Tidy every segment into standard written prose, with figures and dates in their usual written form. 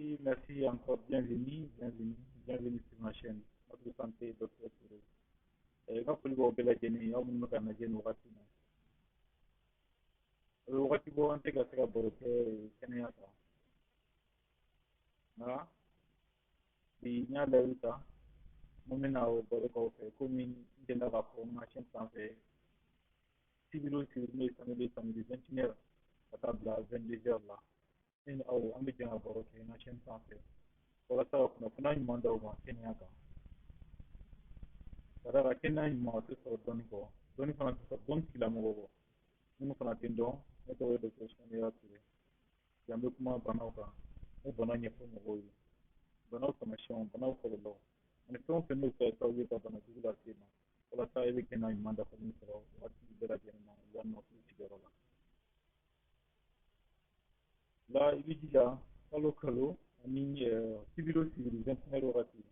Merci, merci encore. Bienvenue, bienvenue, bienvenue sur ma chaîne. Notre santé, Dr Touré. N ka foli b'aw bɛɛ lajɛlen ye, aw minnu bɛ ka lajɛ nin wagati in na. A bɛ wagati bɔ an tɛ ka se ka baro kɛ kɛnɛya kan. Nka bi n y'a layidu ta n ko n bɛna o baro k'aw fɛ, komi n delila k'a fɔ n ka chaîne sanfɛ sibiri o sibiri, n'o ye samedi, samedi 21h ka taa bila 22h la, ne ni aw an bɛ jɛ ka baro kɛ n ka chaîne sanfɛ walasa ka kunnafoniya ɲuman d'aw ma kɛnɛya kan. Ka d'a kan kɛnɛya ɲuman o tɛ sɔrɔ dɔnni kɔ, dɔnni fana tɛ sɔrɔ dɔnni tigilamɔgɔ kɔ. Minnu fana tɛ n dɔn, ne tɔgɔ ye Dr Sumaya Ture. Bi an bɛ kuma banaw kan, n bɛ bana ɲɛfɔ mɔgɔw ye, banaw taamasiyɛnw, banaw kɔlɔlɔw ani fɛn o fɛn n'o bɛ se ka kɛ sababu ye ka bana jugu lase i ma, walasa e bɛ kɛnɛya ɲuman dafalen sɔrɔ waati bɛɛ lajɛlen na yan nɔ i sigiyɔrɔ la. La i bɛ jija kalo kalo ani sibiri o sibiri 21h wagati,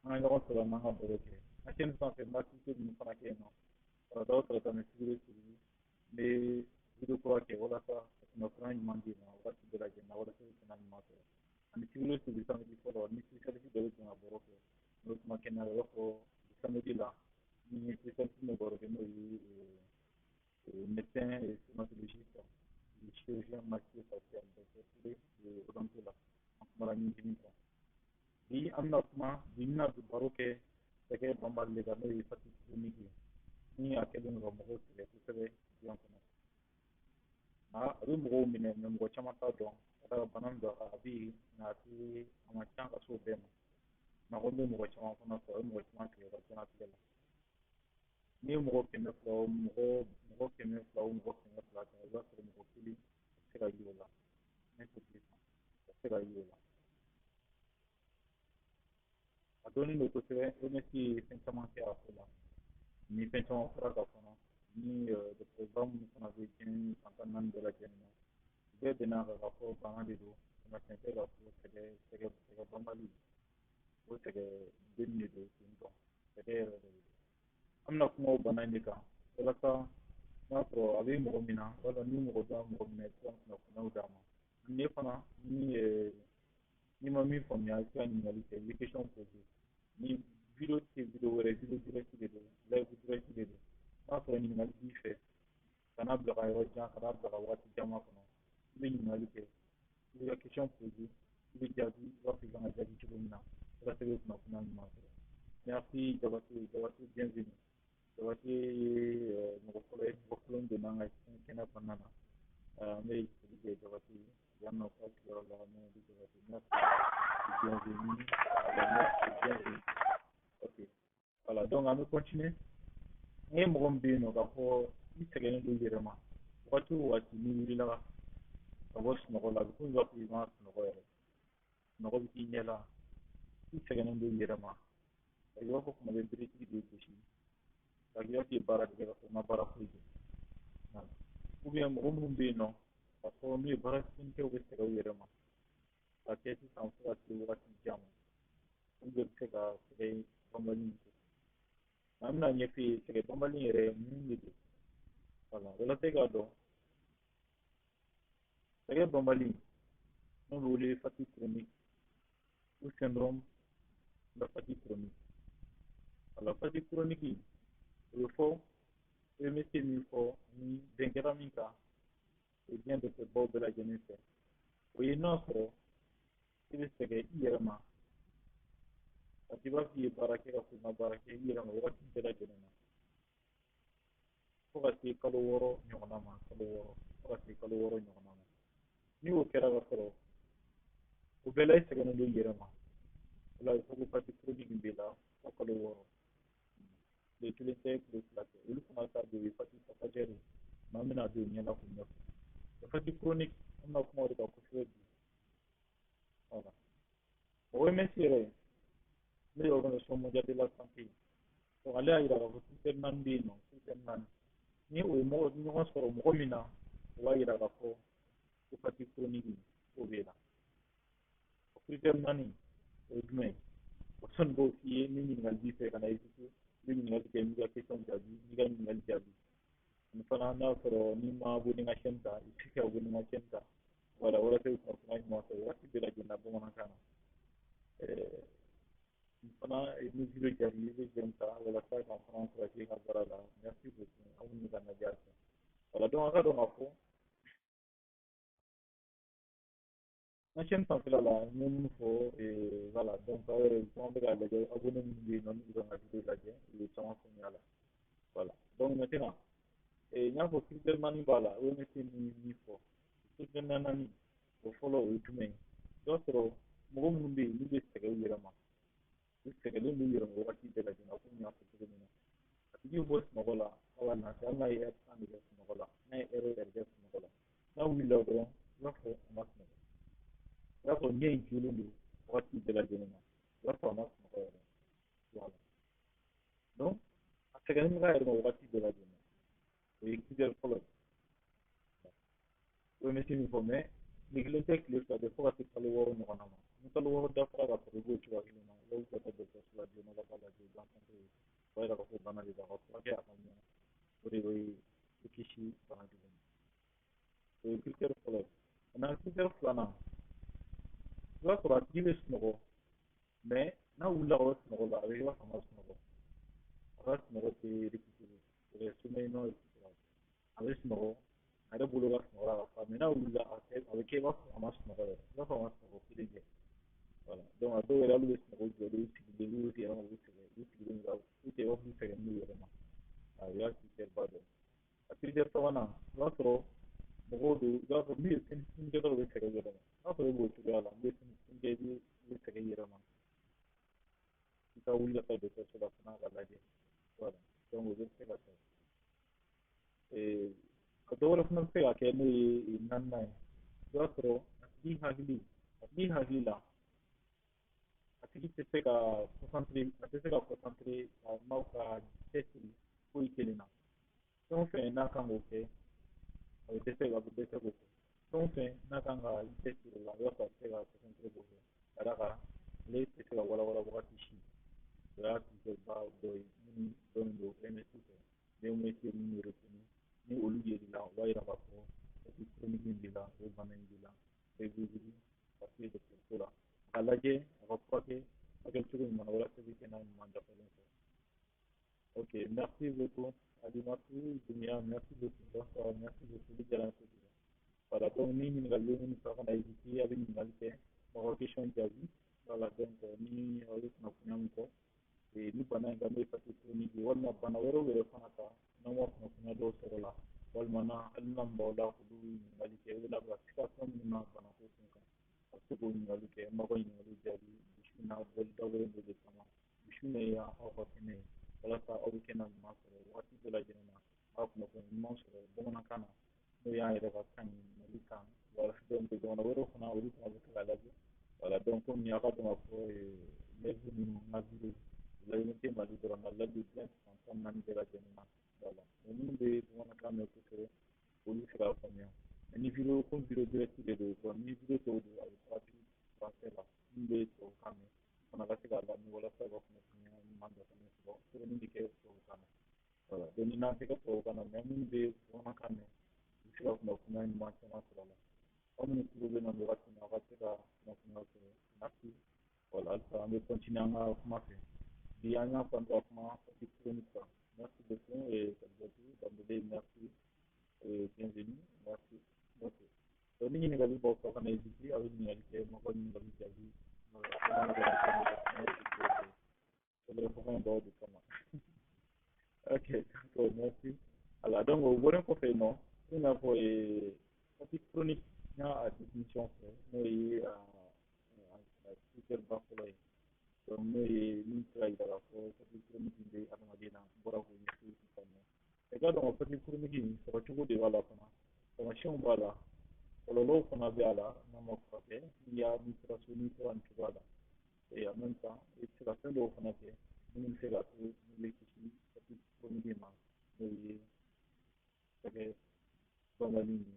an ka ɲɔgɔn sɔrɔ n'an ka baro kɛ. N ka chaîne sanfɛ, n bɛ activité ninnu fana kɛ yen nɔ. Tarata o tarata ni sibiri o sibiri, n bɛ vidéo kura kɛ walasa ka kunnafoniya ɲuman d'i ma waati bɛɛ lajɛlen na, walasa i bɛ kɛnɛya ɲuman sɔrɔ. Ani sibiri o sibiri samedi fɔlɔ, ni spécialiste dɔ bɛ jɛ ka baro kɛ, n'o bɛ kuma kɛnɛya la, i b'a fɔ samedi la ni spécialiste bɛ baro kɛ, n'o ye médecin stomatologiste, chirurgien maxillofacial, docteur Touré de odonto la, an kumana ɲindimi kan. Bi an bɛna kuma, bi n bɛna baro kɛ sɛgɛ banbali de kan, n'o ye fatigue chronique ye, ni a kɛlen don ka mɔgɔw sɛgɛn kosɛbɛ diɲɛ kɔnɔ. Nka a bɛ mɔgɔw minɛ, mɛ mɔgɔ caman t'a dɔn ka d'a kan bana min don, a bɛ yen nka a tɛ, a man ca ka s'o bɛɛ ma. Nka ko n bɛ mɔgɔ caman fana sɔrɔ, a bɛ mɔgɔ caman tigɛ ka diɲɛlatigɛ la. N'i ye mɔgɔ 200 o mɔgɔ 200 o mɔgɔ 200 ta, i b'a sɔrɔ mɔgɔ kelen a bɛ se ka ye o la, ne tɛ san a bɛ se ka ye o la. A dɔnnen don kosɛbɛ, OMS ye fɛn caman kɛ a ko la, ni fɛn caman fɔra ka kɔnɔ, ni dɔgɔtɔrɔba minnu fana bɛ diɲɛ fan 14 bɛɛ lajɛlen na, u bɛɛ bɛnna kan k'a fɔ bana de don, taamasiyɛn tɛ k'a fɔ sɛgɛ banbali, o sɛgɛ den de don ten tɔ, sɛgɛ yɛrɛ de don. An bɛna kuma o bana in de kan walasa n'a sɔrɔ a bɛ mɔgɔ min na, wala ni mɔgɔ dɔn mɔgɔ min na, i bɛ se ka kunnafoniyaw d'a ma. Ne fana ni n'i ma min faamuya, i bɛ se ka ɲininkali kɛ, i bɛ question poser. Ni vidéo tɛ vidéo wɛrɛ, vidéo direct de don, live direct de don. N'a sɔrɔ ɲininkali b'i fɛ, kana bila ka yɔrɔ jan, kana bila ka wagati jan kɔnɔ. I bɛ ɲininkali kɛ, i bɛ ka question poser, i bɛ jaabi, i b'a fɔ i kan ka jaabi cogo min na walasa i bɛ kunnafoniya ɲuman sɔrɔ. Merci Jabate, Jabate bienvenue. Jabate ye mɔgɔ fɔlɔ ye, mɔgɔ fɔlɔ min donna an ka kɛnɛ kɔnɔna na. An bɛ foli kɛ Jabate ye yan nɔ ka sigiyɔrɔ la, n'o ye Jabate. Merci, bienvenue, merci, bienvenue. Ok, voilà, donc an bɛ continuer. N'i ye mɔgɔ min bɛ yen nɔ k'a fɔ i sɛgɛnnen don i yɛrɛ ma, wagati o wagati n'i wulila ka bɔ sunɔgɔ la, a bɛ komi i b'a fɔ i ma sunɔgɔ yɛrɛ, sunɔgɔ bɛ k'i ɲɛ la, i sɛgɛnnen don i yɛrɛ ma, i b'a fɔ kuma bɛɛ beretigi de y'i gosi, k'a k'i b'a fɔ i ye baara de kɛ ka sɔrɔ i ma baara foyi kɛ. Ou bien mɔgɔ minnu bɛ yen nɔ k'a fɔ n'u ye baara fitinin kɛ, u bɛ sɛgɛn u yɛrɛ ma ka kɛ sisan fo ka se wagati jan ma, olu bɛɛ bɛ se ka sɛgɛn banbali in kɛ. An bɛna ɲɛfɔ i ye sɛgɛn banbali yɛrɛ mun de don. Voilà, walasa i k'a dɔn, sɛgɛn banbali n'o bɛ wele fatigue chronique ou syndrome de la fatigue chronique. Voilà, fatigue chronique o bɛ fɔ, OMS ye min fɔ ni bɛn kɛra min kan o diɲɛ dɔgɔtɔrɔbaw bɛɛ lajɛlen fɛ, o ye n'a sɔrɔ i bɛ sɛgɛn i yɛrɛ ma, parce que i b'a fɔ i ye baara kɛ ka sɔrɔ i ma baara kɛ i yɛrɛ ma wagati bɛɛ lajɛlen na, fo ka se kalo 6 ɲɔgɔnna ma, kalo 6 fo ka se kalo 6 ɲɔgɔnna ma. Ni o kɛra ka sɔrɔ o bɛɛ la i sɛgɛnnen don i yɛrɛ ma, o la a bɛ fɔ ko fatigue chronique b'i la fo kalo 6, tile kelen tɛ, tile fila tɛ. Olu fana ta bɛ yen fatigue passagère ye, mɛ an bɛna don ɲɛ la k'o ɲɛfɔ. Fatigue chronique, an bɛna kuma o de kan kosɛbɛ bi. Voilà, OMS yɛrɛ, n'o ye Organisation mondiale de la santé, donc ale y'a jira k'a fɔ critère 4 bɛ yen nɔ, critère 4, ni o ye mɔgɔ ɲɔgɔn sɔrɔ mɔgɔ min na, o b'a jira k'a fɔ ko fatigue chronique k'o b'e la. O critère 4 o ye jumɛn ye? O sɔnni k'o f'i ye, ni ɲininkali b'i fɛ, kana hésiter, i bɛ ɲininkali kɛ, n b'i ka question jaabi, n b'i ka ɲininkali jaabi. Ani fana n'a sɔrɔ n'i ma abonné n ka chaîne kan, i bɛ se ka abonné n ka chaîne kan. Voilà, walasa i bɛ kunnafoniya ɲuman sɔrɔ waati bɛɛ lajɛlen na bamanankan. k'an fana encourager ka baara la. Merci beaucoup, aw minnu bɛ ka lajɛ halisa. Voilà, donc a ka dɔn k'a fɔ n ka chaîne sanfɛla la, n ye minnu fɔ, voilà, donc aw yɛrɛ caman bɛ k'a lajɛ, abonné minnu bɛ yen nɔ, n'u bɛ ka n ka vidéo lajɛ, u ye caman faamuya a la. Voilà, donc maintenant, n y'a fɔ critère naani b'a la, OMS ye min fɔ, critère naani, o fɔlɔ o ye jumɛn ye? I b'a sɔrɔ mɔgɔ minnu bɛ yen n'u bɛ sɛgɛn u yɛrɛ ma, u sɛgɛnlen d'u yɛrɛ ma wagati bɛɛ lajɛlen na, komi n y'a fɔ cogo min na. A tigi bɛ bɔ sunɔgɔ la, a b'a lafiya, hali n'a ye heure 10 de kɛ sunɔgɔ la, n'a ye heure o heure kɛ sunɔgɔ la, n'a wulila dɔrɔn, i b'a fɔ a ma sunɔgɔ. I b'a fɔ ɲɛ in jɛlen don wagati bɛɛ lajɛlen na, i b'a fɔ a ma sunɔgɔ yɛrɛ. Voilà. Donc, a sɛgɛnnen bɛ k'a yɛrɛ ma wagati bɛɛ lajɛlen na. O ye critère fɔlɔ ye. OMS min fɔ, mais tile kelen tɛ, tile fila tɛ, fo ka se kalo 6 ɲɔgɔnna ma. Ni kalo 6 dafara ka sɔrɔ i b'o cogoya kelen na, i bɛ wuli ka taa dɔgɔtɔrɔso la joona ka taa lajɛ, i santé ye. O b'a yira k'a fɔ bana de b'a ka furakɛ a ka ɲɛ. O de bɛ i kisi bana jugu ma. O ye critère fɔlɔ ye. Maintenant, critère filanan, i b'a sɔrɔ a tigi bɛ sunɔgɔ, mais n'a wulila ka bɔ sunɔgɔ la, a bɛ i b'a fɔ a ma sunɔgɔ. A ka sunɔgɔ tɛ récupérer, o ye sommeil non récupérable. A bɛ sunɔgɔ, a yɛrɛ bolo ka sunɔgɔ la ka fa, mais n'a wulila, a bɛ kɛ i b'a fɔ a ma sunɔgɔ yɛrɛ, i b'a fɔ a ma sunɔgɔ kelen kɛ. Voilà. Donc a dɔw yɛrɛ, hali u bɛ sunɔgɔ jɔlen, u sigilen, n'u yɛrɛ ma, u bɛ sɛgɛn, u sigilen don, u tɛ i b'a fɔ u sɛgɛnnen d'u yɛrɛ ma. O y'a critère ba dɔ ye. A critère sabanan, i b'a sɔrɔ mɔgɔw don, i b'a sɔrɔ n'u ye fɛn fitinin kɛ dɔrɔn, u bɛ sɛgɛn u yɛrɛ ma. N'a sɔrɔ e b'o cogoya la, n'u ye fɛn fitinin kɛ, i bɛ sɛgɛn i yɛrɛ ma. I ka wuli ka taa dɔgɔtɔrɔso la fana ka lajɛ. Voilà. Donc o bɛ se ka kɛ. A dɔ wɛrɛ fana bɛ se ka kɛ, n'o ye naaninan ye. I b'a sɔrɔ a tigi hakili la, a tigi tɛ se ka concentrer, a tɛ se ka concentrer ka maaw ka cɛsiri foyi kelen na. Fɛn o fɛn n'a kan k'o kɛ, a bɛ dɛsɛ k'o kɛ. Fɛn o fɛn n'a kan ka i cɛsiri o la, i b'a sɔrɔ a tɛ se ka concentrer k'o kɛ. Ka d'a kan, ale tɛ se ka walawala wagati si. O y'a critère ba dɔ ye minnu dɔnnen don OMS fɛ. Ni OMS ye minnu retenu, ni olu yer'i la, o b'a yira k'a fɔ fatigue chronique in b'i la, o bana in b'i la. I bɛ wuli ka se dɔgɔtɔrɔso la, a ka lajɛ, a ka furakɛ, furakɛ cogo ɲuman na, walasa i bɛ kɛnɛya ɲuman dafalen sɔrɔ. Ok, merci beaucoup. Alimatu Dunia, merci beaucoup. Bonsoir, merci beaucoup. Diyara n ye kojugu. Voilà, donc ni ɲininkali bɛ minnu fɛ, a kana hésiter, a bɛ ɲininkali kɛ, mɔgɔ question jaabi. Voilà, donc ni aw ye kunnafoniya min fɔ ni bana in kan, n'o ye fatigue chronique ye, walima bana wɛrɛw yɛrɛ fana kan, n'aw ma kunnafoniya dɔw sɔrɔ la, walima n'a hakilina min b'aw la, k'olu ɲininkali kɛ, o la situation minnu na bana ko kun kan, a bɛ se k'o ɲininkali kɛ, n b'aw ka ɲininkaliw jaabi. Bi su in na, bɔli dabɔlen don de kama. Bi su in ye aw ka kɛnɛ ye, walasa aw bɛ kɛnɛya ɲuman sɔrɔ wagati bɛɛ lajɛlen na, aw kunnafoni ɲuman sɔrɔ bamanankan na, n'o y'an yɛrɛ ka kan ye, Mali kan. Voilà, donc jamana wɛrɛw fana, olu fana bɛ se k'a lajɛ. Voilà, donc komi a ka dɔn k'a fɔ live ninnu, n ka vidéo lajɛlen tɛ Mali dɔrɔn na, live diɲɛ fan 14 bɛɛ lajɛlen na. Voilà, mais minnu bɛ bamanankan mɛn kosɛbɛ, olu bɛ se k'a faamuya. Mais ni vidéo, comme vidéo direct de don, bon, ni vidéo tɔw don, a bɛ traduit français la, minnu bɛ tubabukan mɛn fana ka se k'a lamɛn, walasa u ka kunnafoniya ɲuman dafalen sɔrɔ. Sɛbɛnni bɛ kɛ tubabukan na. Voilà, donc ni n'an tɛ kɛ tubabukan na, mais minnu bɛ bamanankan mɛn, u bɛ se ka kunnafoniya ɲuman caman sɔrɔ a la. Aw minnu tulo bɛ na nin wagati in na, aw ka se ka kunnafoniya sɔrɔ. Merci. Voilà, halisa an bɛ continuer an ka kuma fɛ. Bi an y'a fɔ an bɛ ka kuma fatigue chronique kan. Merci beaucoup et Kadijatou Dembélé, merci et bienvenue, merci. Ok. Donc ni ɲininkali b'aw fɛ, a kana hésiter, aw bɛ ɲininkali kɛ, mɔgɔ ɲininkali jaabi. Voilà, b'aw de kama. Ok, d'accord, merci. Voilà, donc o bɔlen kɔfɛ yen nɔ, i n'a fɔ fatigue chronique, n y'a définition fɛ, n'o ye a critère ba fɔlɔ ye. Donc n'o ye min bɛ se ka yira k'a fɔ fatigue chronique bɛ adamaden na, n bɔra k'o ɲɛfɔ sisan nɔ. I k'a dɔn fatigue chronique in sɔrɔ cogo de b'a la fana, taamasiyɛnw b'a la, kɔlɔlɔw fana bɛ a la n'a ma furakɛ. N'i y'a n'i taara so, n'i tora nin cogoya la, et en même temps i bɛ se ka fɛn dɔw fana kɛ minnu bɛ se ka to n'i bɛ kisi fatigue chronique ma, n'o ye sɛgɛ banbali ye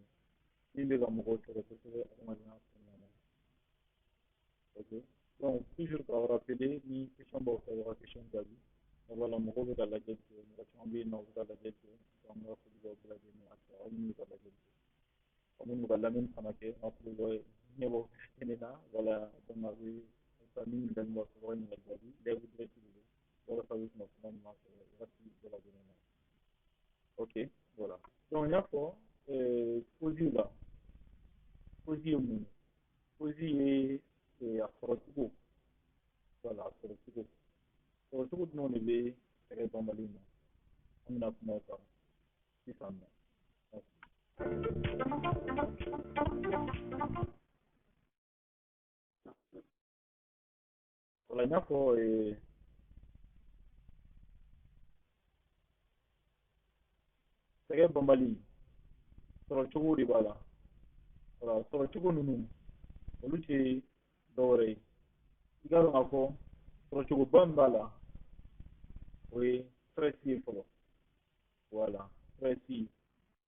min bɛ ka mɔgɔw sɛgɛn kosɛbɛ adamadenya kɔnɔna na. Ok, donc toujours k'aw rappeler, ni question b'aw fɛ, aw ka question jaabi. Voilà, mɔgɔw bɛ ka lajɛli kɛ, mɔgɔ caman bɛ yen nɔ, u bɛ ka lajɛli kɛ. Donc n ka foli b'aw bɛɛ lajɛlen ye halisa, aw minnu bɛ ka lajɛli kɛ, aw minnu bɛ ka lamɛnni fana kɛ, n ka foli b'aw ye, ɲɛ b'aw kɛnɛ na. Voilà, donc a bɛ halisa ni ɲininkali b'aw fɛ, aw ka ɲininkali jaabi. Live direct de don, walasa aw bɛ kunnafoniya ɲuman sɔrɔ wagati. Donc n y'a fɔ cause la, cause ye mun ye? Cause ye a sɔrɔcogo. Voilà, a sɔrɔcogo. Sɔrɔcogo jumɛn de bɛ sɛgɛn banbali na? An bɛna kuma o kan sisan nɔ. Voilà, n y'a fɔ sɛgɛn banbali sɔrɔcogo de b'a la. Voilà, sɔrɔcogo ninnu olu tɛ dɔwɛrɛ ye. I k'a dɔn k'a fɔ sɔrɔcogoba min b'a la, o ye stress ye fɔlɔ. Voilà, stress,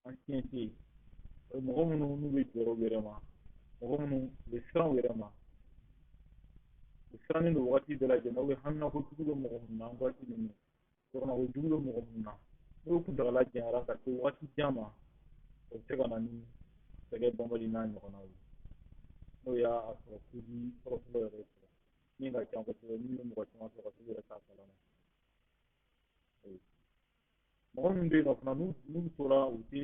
anxiété, o ye mɔgɔ minnu n'u bɛ jɔrɔ u yɛrɛ ma, mɔgɔ minnu u bɛ siran u yɛrɛ ma, u sirannen don wagati bɛɛ lajɛlen na, u bɛ haminako jugu bɛ mɔgɔ minnu na, waati ninnu, jɔrɔnako jugu bɛ mɔgɔ minnu na, n'o kuntagala janyara ka se waati jan ma, o bɛ se ka na ni sɛgɛn banbali n'a ɲɔgɔnnaw ye. N'o y'a sɔrɔ cause fɔlɔfɔlɔ yɛrɛ ye fɔlɔ, min ka ca kosɛbɛ, min bɛ mɔgɔ caman sɔrɔ ka s'u yɛrɛ t'a kalama. Mɔgɔ minnu bɛ yen nɔ fana, n'u tora u tɛ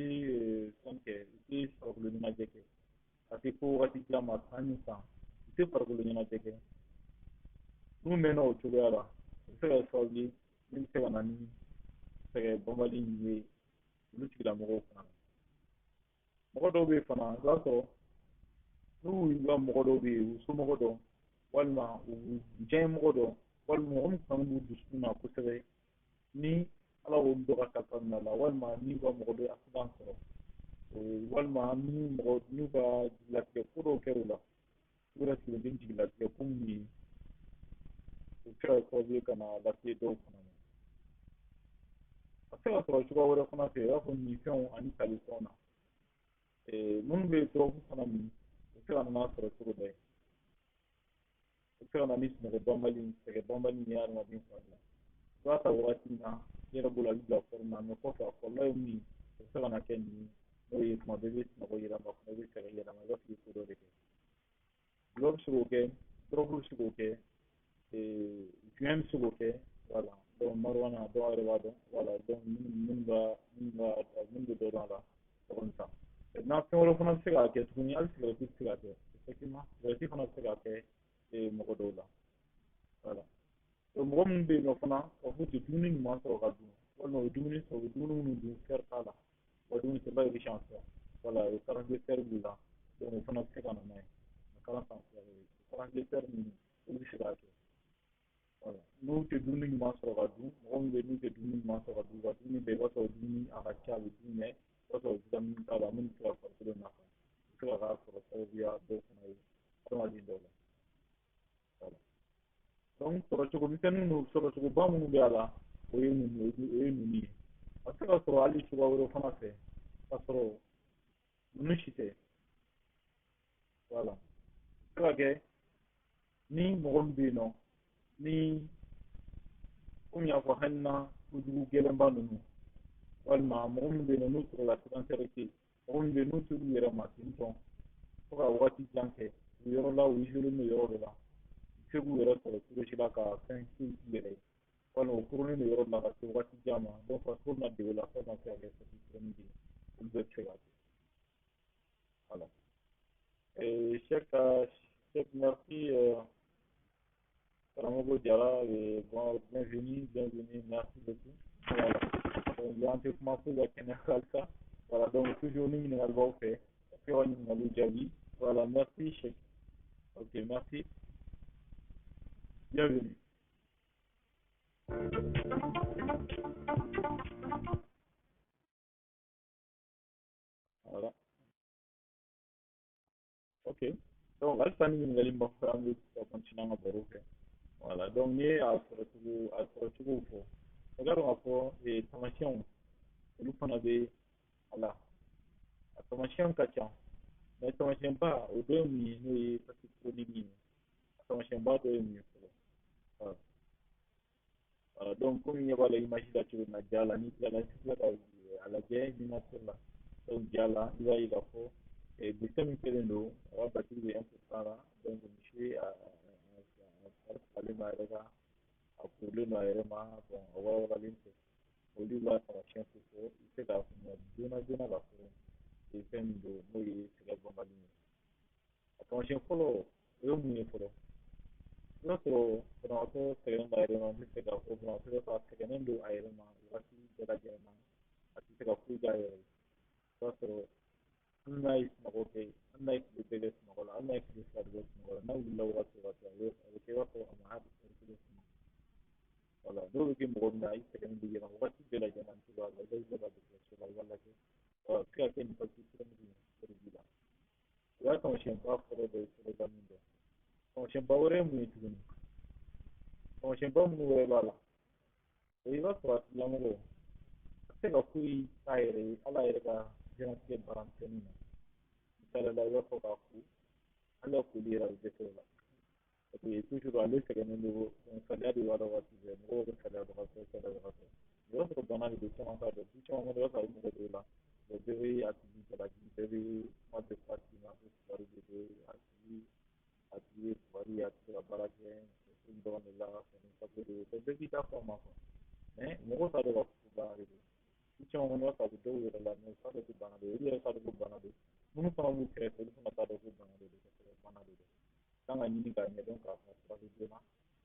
fɛn kɛ, u tɛ farikolo ɲɛnajɛ kɛ, ka se fo wagati jan ma, san ni san, u tɛ farikolo ɲɛnajɛ kɛ, n'u mɛnna o cogoya la, o bɛ se ka kɛ sababu ye min bɛ se ka na ni sɛgɛn banbali in ye olu tigilamɔgɔw fana na. Mɔgɔ dɔw bɛ yen fana, i b'a sɔrɔ n'u ka mɔgɔ dɔw bɛ yen, u somɔgɔ dɔ, walima u diyaɲɛmɔgɔ dɔ, walima mɔgɔ min kanu b'u dusukun na kosɛbɛ, ni Ala y'olu dɔ ka kalifa minɛ a la, walima n'u ka mɔgɔ dɔ ye accident sɔrɔ, walima ni mɔgɔ n'u ka jigilatigɛ ko dɔw kɛra u la, u yɛrɛ sigilen tɛ jigilatigɛ ko min ye, o bɛ se ka kɛ sababu ye ka na lase dɔw fana ma. A bɛ se ka sɔrɔ cogoya wɛrɛ fana fɛ, i b'a fɔ minfɛnw ani talifɛnw na. Minnu bɛ dɔrɔgu fana min, o bɛ se ka na n'a sɔrɔ cogo dɔ ye. O bɛ se ka na ni sunɔgɔ banbali, sɛgɛn banbali ye adamaden fari la. I b'a ta wagati min na, i yɛrɛ bolo a bɛ bila forme na, mais kɔfɛ a kɔlɔlɔ ye min ye, o bɛ se ka na kɛ nin ye, n'o ye tuma bɛɛ i bɛ sunɔgɔ yɛlɛma, tuma bɛɛ i bɛ sɛgɛn yɛlɛma, i b'a fɔ i ye ko dɔ de kɛ. Dɔlɔ bɛ se k'o kɛ, dɔrɔgu bɛ se k'o kɛ, joint bɛ se k'o kɛ. Voilà, donc marijuana dɔw yɛrɛ b'a dɔn. Voilà, donc minnu bɛ dɔ dɔn a la, c'est comme ça. Maintenant fɛn wɛrɛ fana bɛ se k'a kɛ tuguni, hali sigɛrɛti bɛ se k'a kɛ. Effectivement, sigɛrɛti fana bɛ se k'a kɛ mɔgɔ dɔw la. Voilà. Donc mɔgɔ minnu bɛ yen nɔ fana, k'a fɔ u tɛ dumuni ɲuman sɔrɔ ka dun, walima u bɛ dumuni sɔrɔ, u bɛ dumuni minnu dun fer t'a la, u ka dumuni c'est pas riche en fer. Voilà, o carence de fer b'u la, donc o fana bɛ se ka na n'a ye. Carence en fer, carence de fer ninnu, olu bɛ se k'a kɛ. Voilà, n'u tɛ dumuni ɲuman sɔrɔ ka dun, mɔgɔ minnu bɛ yen n'u tɛ dumuni ɲuman sɔrɔ ka dun, u ka dumuni bɛɛ i b'a sɔrɔ dumuni a ka ca, a bɛ dun, mais i b'a sɔrɔ vitamine t'a la minnu bɛ se ka farikolo nafa, o bɛ se ka k'a sɔrɔ sababuya dɔw fana ye adamaden dɔw la. Voilà. Donc sɔrɔcogo misɛnnin ninnu, sɔrɔcogoba minnu bɛ a la, o ye ninnu ye. A bɛ se ka sɔrɔ hali cogoya wɛrɛ fana fɛ, k'a sɔrɔ ninnu si tɛ. Voilà. A bɛ se ka kɛ ni mɔgɔ min bɛ yen nɔ, ni komi n y'a fɔ hamina kojugu gɛlɛnba ninnu, walima mɔgɔ minnu bɛ yen nɔ n'u sɔrɔla sédentarité, mɔgɔ minnu bɛ yen n'u t'u yɛrɛ ma ten tɔ fo ka wagati jan kɛ u yɔrɔ la, u isolé don yɔrɔ dɔ la, u tɛ se k'u yɛrɛ sɔrɔ cogo si la ka fɛn k'u yɛrɛ ye, walima u kurunnen don yɔrɔ dɔ la ka se wagati jan ma, donc farikolo bɛna dege o la fo ka se ka kɛ fatigue chronique ye, olu bɛɛ bɛ se k'a kɛ. Voilà. Cheikh, merci. Karamɔgɔ Jara, bon, bienvenue, bienvenue, merci beaucoup. Voilà. Donc, an tɛ kuma foyi ka kɛnɛya halisa. Voilà, donc toujours ni ɲininkali b'aw fɛ, a bɛ se ka ɲininkaliw jaabi. Voilà, merci Cheikh. Ok, merci. Bienvenue. Voilà. Ok. Donc, halisa ni ɲininkali b'aw fɛ, an bɛ ka continuer an ka baro kɛ. Voilà, donc n'i ye a sɔrɔcogo fɔ, i k'a dɔn k'a fɔ taamasiyɛnw olu fana bɛ a la. A taamasiyɛnw ka ca, mais taamasiyɛnba o dɔ ye mun ye, n'o ye fatigue chronique ye. A taamasiyɛnba dɔ ye mun ye fɔlɔ. Voilà, donc komi ɲɛ b'a la image la cogo min na, ja la, n'i tilala i tɛ se ka a lajɛ miniature la. Donc ja la, i b'a ye k'a fɔ dessin min kɛlen don, a ka batterie bɛ 1% la. Donc monsieur a fari fagalen don a yɛrɛ kan, a kurulen don a yɛrɛ ma, bon a walawalalen tɛ. Olu b'a taamasiyɛn ko fɔ, i bɛ se k'a faamuya joona joona k'a fɔ fɛn min don, n'o ye sɛgɛn banbali ye. A taamasiyɛn fɔlɔ, o ye mun ye fɔlɔ? I b'a sɔrɔ banabaatɔ sɛgɛnnen don a yɛrɛ ma. N bɛ fɛ k'a fɔ banabaatɔ bɛ sɔrɔ a sɛgɛnnen don a yɛrɛ ma waati bɛɛ lajɛlen na, a tɛ se ka foyi k'a yɛrɛ ye. I b'a sɔrɔ hali n'a ye sunɔgɔ kɛ, hali n'a ye tile bɛɛ kɛ sunɔgɔ la, hali n'a ye tile 2 de kɛ sunɔgɔ la, n'a wulila waati o waati, a bɛ kɛ i b'a fɔ a ma hali kelen sunɔgɔ. Wala dɔw bɛ kɛ mɔgɔ min na, i sɛgɛnnen bɛ yɛlɛma waati bɛɛ lajɛlen na cogoya la, i bɛ wuli ka dɔgɔtɔrɔso la, i b'a lajɛ. A bɛ se ka kɛ nin fatigue chronique ye, o de b'i la. O y'a taamasiyɛnba fɔlɔ dɔ ye, fɔlɔ ka min dɔn. Taamasiyɛnba wɛrɛ ye mun ye tuguni? Taamasiyɛnba minnu wɛrɛ b'a la, o i b'a sɔrɔ a tigilamɔgɔ a tɛ se ka foyi k'a yɛrɛ ye ala yɛrɛ ka diɲɛlatigɛ baara misɛnnin na. Misali la, i b'a fɔ k'a ko hali a koli yɛrɛ, a bɛ dɛsɛ o la. Parce que toujours ale sɛgɛnnen don, saliya de b'a la waati bɛɛ, mɔgɔw bɛ saliyabagatɔ, saliyabagatɔ. I b'a sɔrɔ bana de don, caman t'a dɔn. Du caman kɔnɔ, i b'a sɔrɔ a bɛ mɔgɔ dɔw la, bɛɛ bɛ a tigi jalaki, bɛɛ bɛ kuma bɛɛ fɔ a tigi ma ko fugari de don, a tigi ye fugari ye, a tɛ se ka baara kɛ, fɛn dɔrɔn de la, fɛn sago de don, bɛɛ b'i ta fɔ a ma quoi. Mais mɔgɔw t'a dɔn k'a fɔ ko bana de don. Du caman kɔnɔ, i b'a sɔrɔ a bɛ dɔw yɛrɛ la, mais u t'a dɔn ko bana de don. Olu yɛrɛ t'a dɔn ko bana don. Minnu fana b'u kɛrɛfɛ, olu fana t'a dɔn ko bana de don, ka sɔrɔ bana de don. Kan ka ɲini k'a ɲɛdɔn k'a furakɛ joona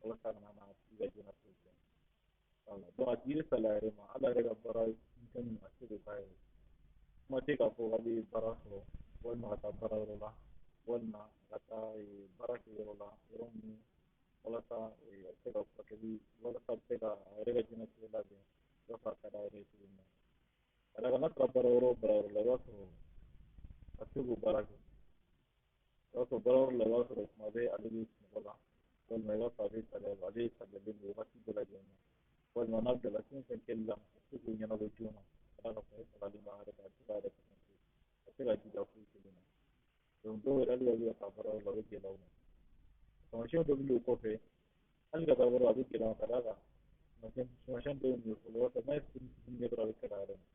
walasa a kana na a tigi ka diɲɛlatigɛ tiɲɛ. Wala, donc a tigi bɛ saliya a yɛrɛ ma, hali a yɛrɛ ka baara misɛnninw, a tɛ se k'o k'a yɛrɛ ye. Kuma tɛ k'a fɔ k'a bɛ baara sɔrɔ, walima ka taa baarayɔrɔ la, walima ka taa baara kɛ yɔrɔ la, yɔrɔ min walasa a bɛ se ka furakɛli, walasa a bɛ se ka a yɛrɛ ka diɲɛlatigɛ labɛn i b'a fɔ a ka d'a yɛrɛ ye cogo min na. Ka d'a kan n'a taara baara yɔrɔ o baara yɔrɔ la, i b'a sɔrɔ a tɛ se k'o baara kɛ. I b'a sɔrɔ baara yɔrɔ la, i b'a sɔrɔ tuma bɛɛ ale bɛ sunɔgɔ la, walima i b'a sɔrɔ a bɛ saliya, ale saliyalen don waati bɛɛ lajɛlen na, walima n'a bilala fɛn o fɛn kɛli la, a tɛ se k'o ɲɛnabɔ joona. Ka d'a kan fɛn salalen b'a yɛrɛ kan, a tɛ se k'a yɛrɛ a tɛ se ka jija foyi kelen na. Donc dɔw yɛrɛ, hali ka wuli ka taa baara yɔrɔ la, a bɛ gɛlɛya u ma. Taamasiyɛn dɔ bɛ o kɔfɛ, hali ka taa baara, a bɛ gɛlɛya. Ka d'a kan taamasiyɛn dɔw ye mun ye fɔlɔ? I b'a sɔrɔ n'a ye fitinin fitinin kɛ dɔrɔn, a bɛ sɛgɛn a yɛrɛ ma.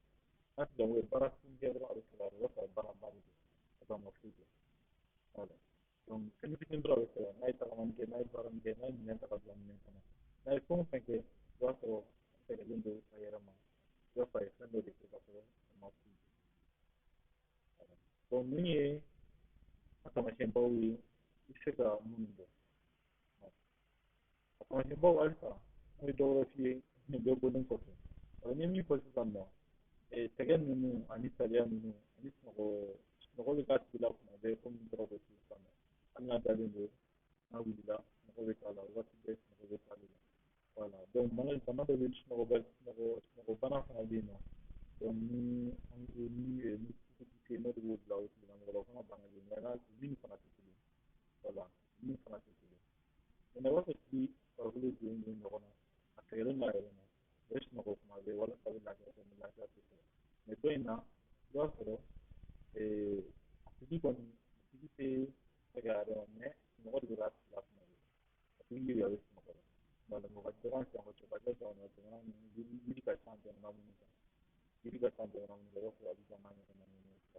N'a tigilamɔgɔ ye baara fitinin kɛ dɔrɔn, a bɛ sɛgɛn a yɛrɛ ma, i b'a sɔrɔ baara ba de don, ka sɔrɔ a ma foyi kɛ. Voilà. Donc fɛn fitinin dɔrɔn a bɛ sɛgɛn, n'a ye tagamani kɛ, n'a ye baara min kɛ, n'a ye minɛn ta ka bila minɛn kɔnɔ, n'a ye fɛn o fɛn kɛ, i b'a sɔrɔ a sɛgɛnlen don a yɛrɛ ma, i b'a fɔ a ye fɛn dɔ de kɛ ka sɔrɔ a ma foyi kɛ. Donc ninnu ye a taamasiyɛnbaw ye, i bɛ se ka minnu dɔn. A taamasiyɛnbaw halisa, an bɛ dɔ wɛrɛ f'i ye nin bɛɛ bɔlen kɔfɛ. N ye min fɔ sisan nɔ, sɛgɛn ninnu ani saliya ninnu ani sunɔgɔ, sunɔgɔ bɛ k'a tigi la tuma bɛɛ, komi n taara fɔ sisan nɔ, hali n'a dalen don, n'a wulila, sunɔgɔ bɛ k'a la waati bɛɛ, sunɔgɔ bɛ k'ale la. Voilà, donc bana dɔ bɛ sunɔgɔ, sunɔgɔbana fana bɛ yen nɔ. Donc ni an ko ni ni n'o de b'o bila o tigilamɔgɔ la, o fana bana bɛ yen, mais n'a min fana tɛ kelen. Voilà, min fana tɛ kelen. Mais i b'a sɔrɔ tigi farikolo donnen don ɲɔgɔn na, a sɛgɛnnen don a yɛrɛ ma, a bɛ sunɔgɔ kuma bɛɛ walasa a bɛ lafiya sɔrɔ, mais lafiya tɛ sɔrɔ. Mais dɔ in na, i b'a sɔrɔ a tigi kɔni, a tigi tɛ sɛgɛn a yɛrɛ ma, mais sunɔgɔ de bɛ k'a tigi la kuma bɛɛ. A tigi yɛrɛ bɛ sunɔgɔ la. Wala, mɔgɔ dɔgɔn san ko ka jamana jamana minnu yiri ka ca, jamana minnu kan yiri ka ca, jamana minnu kan, i b'a fɔ Abidjan n'a ɲɔgɔnna ninnu, i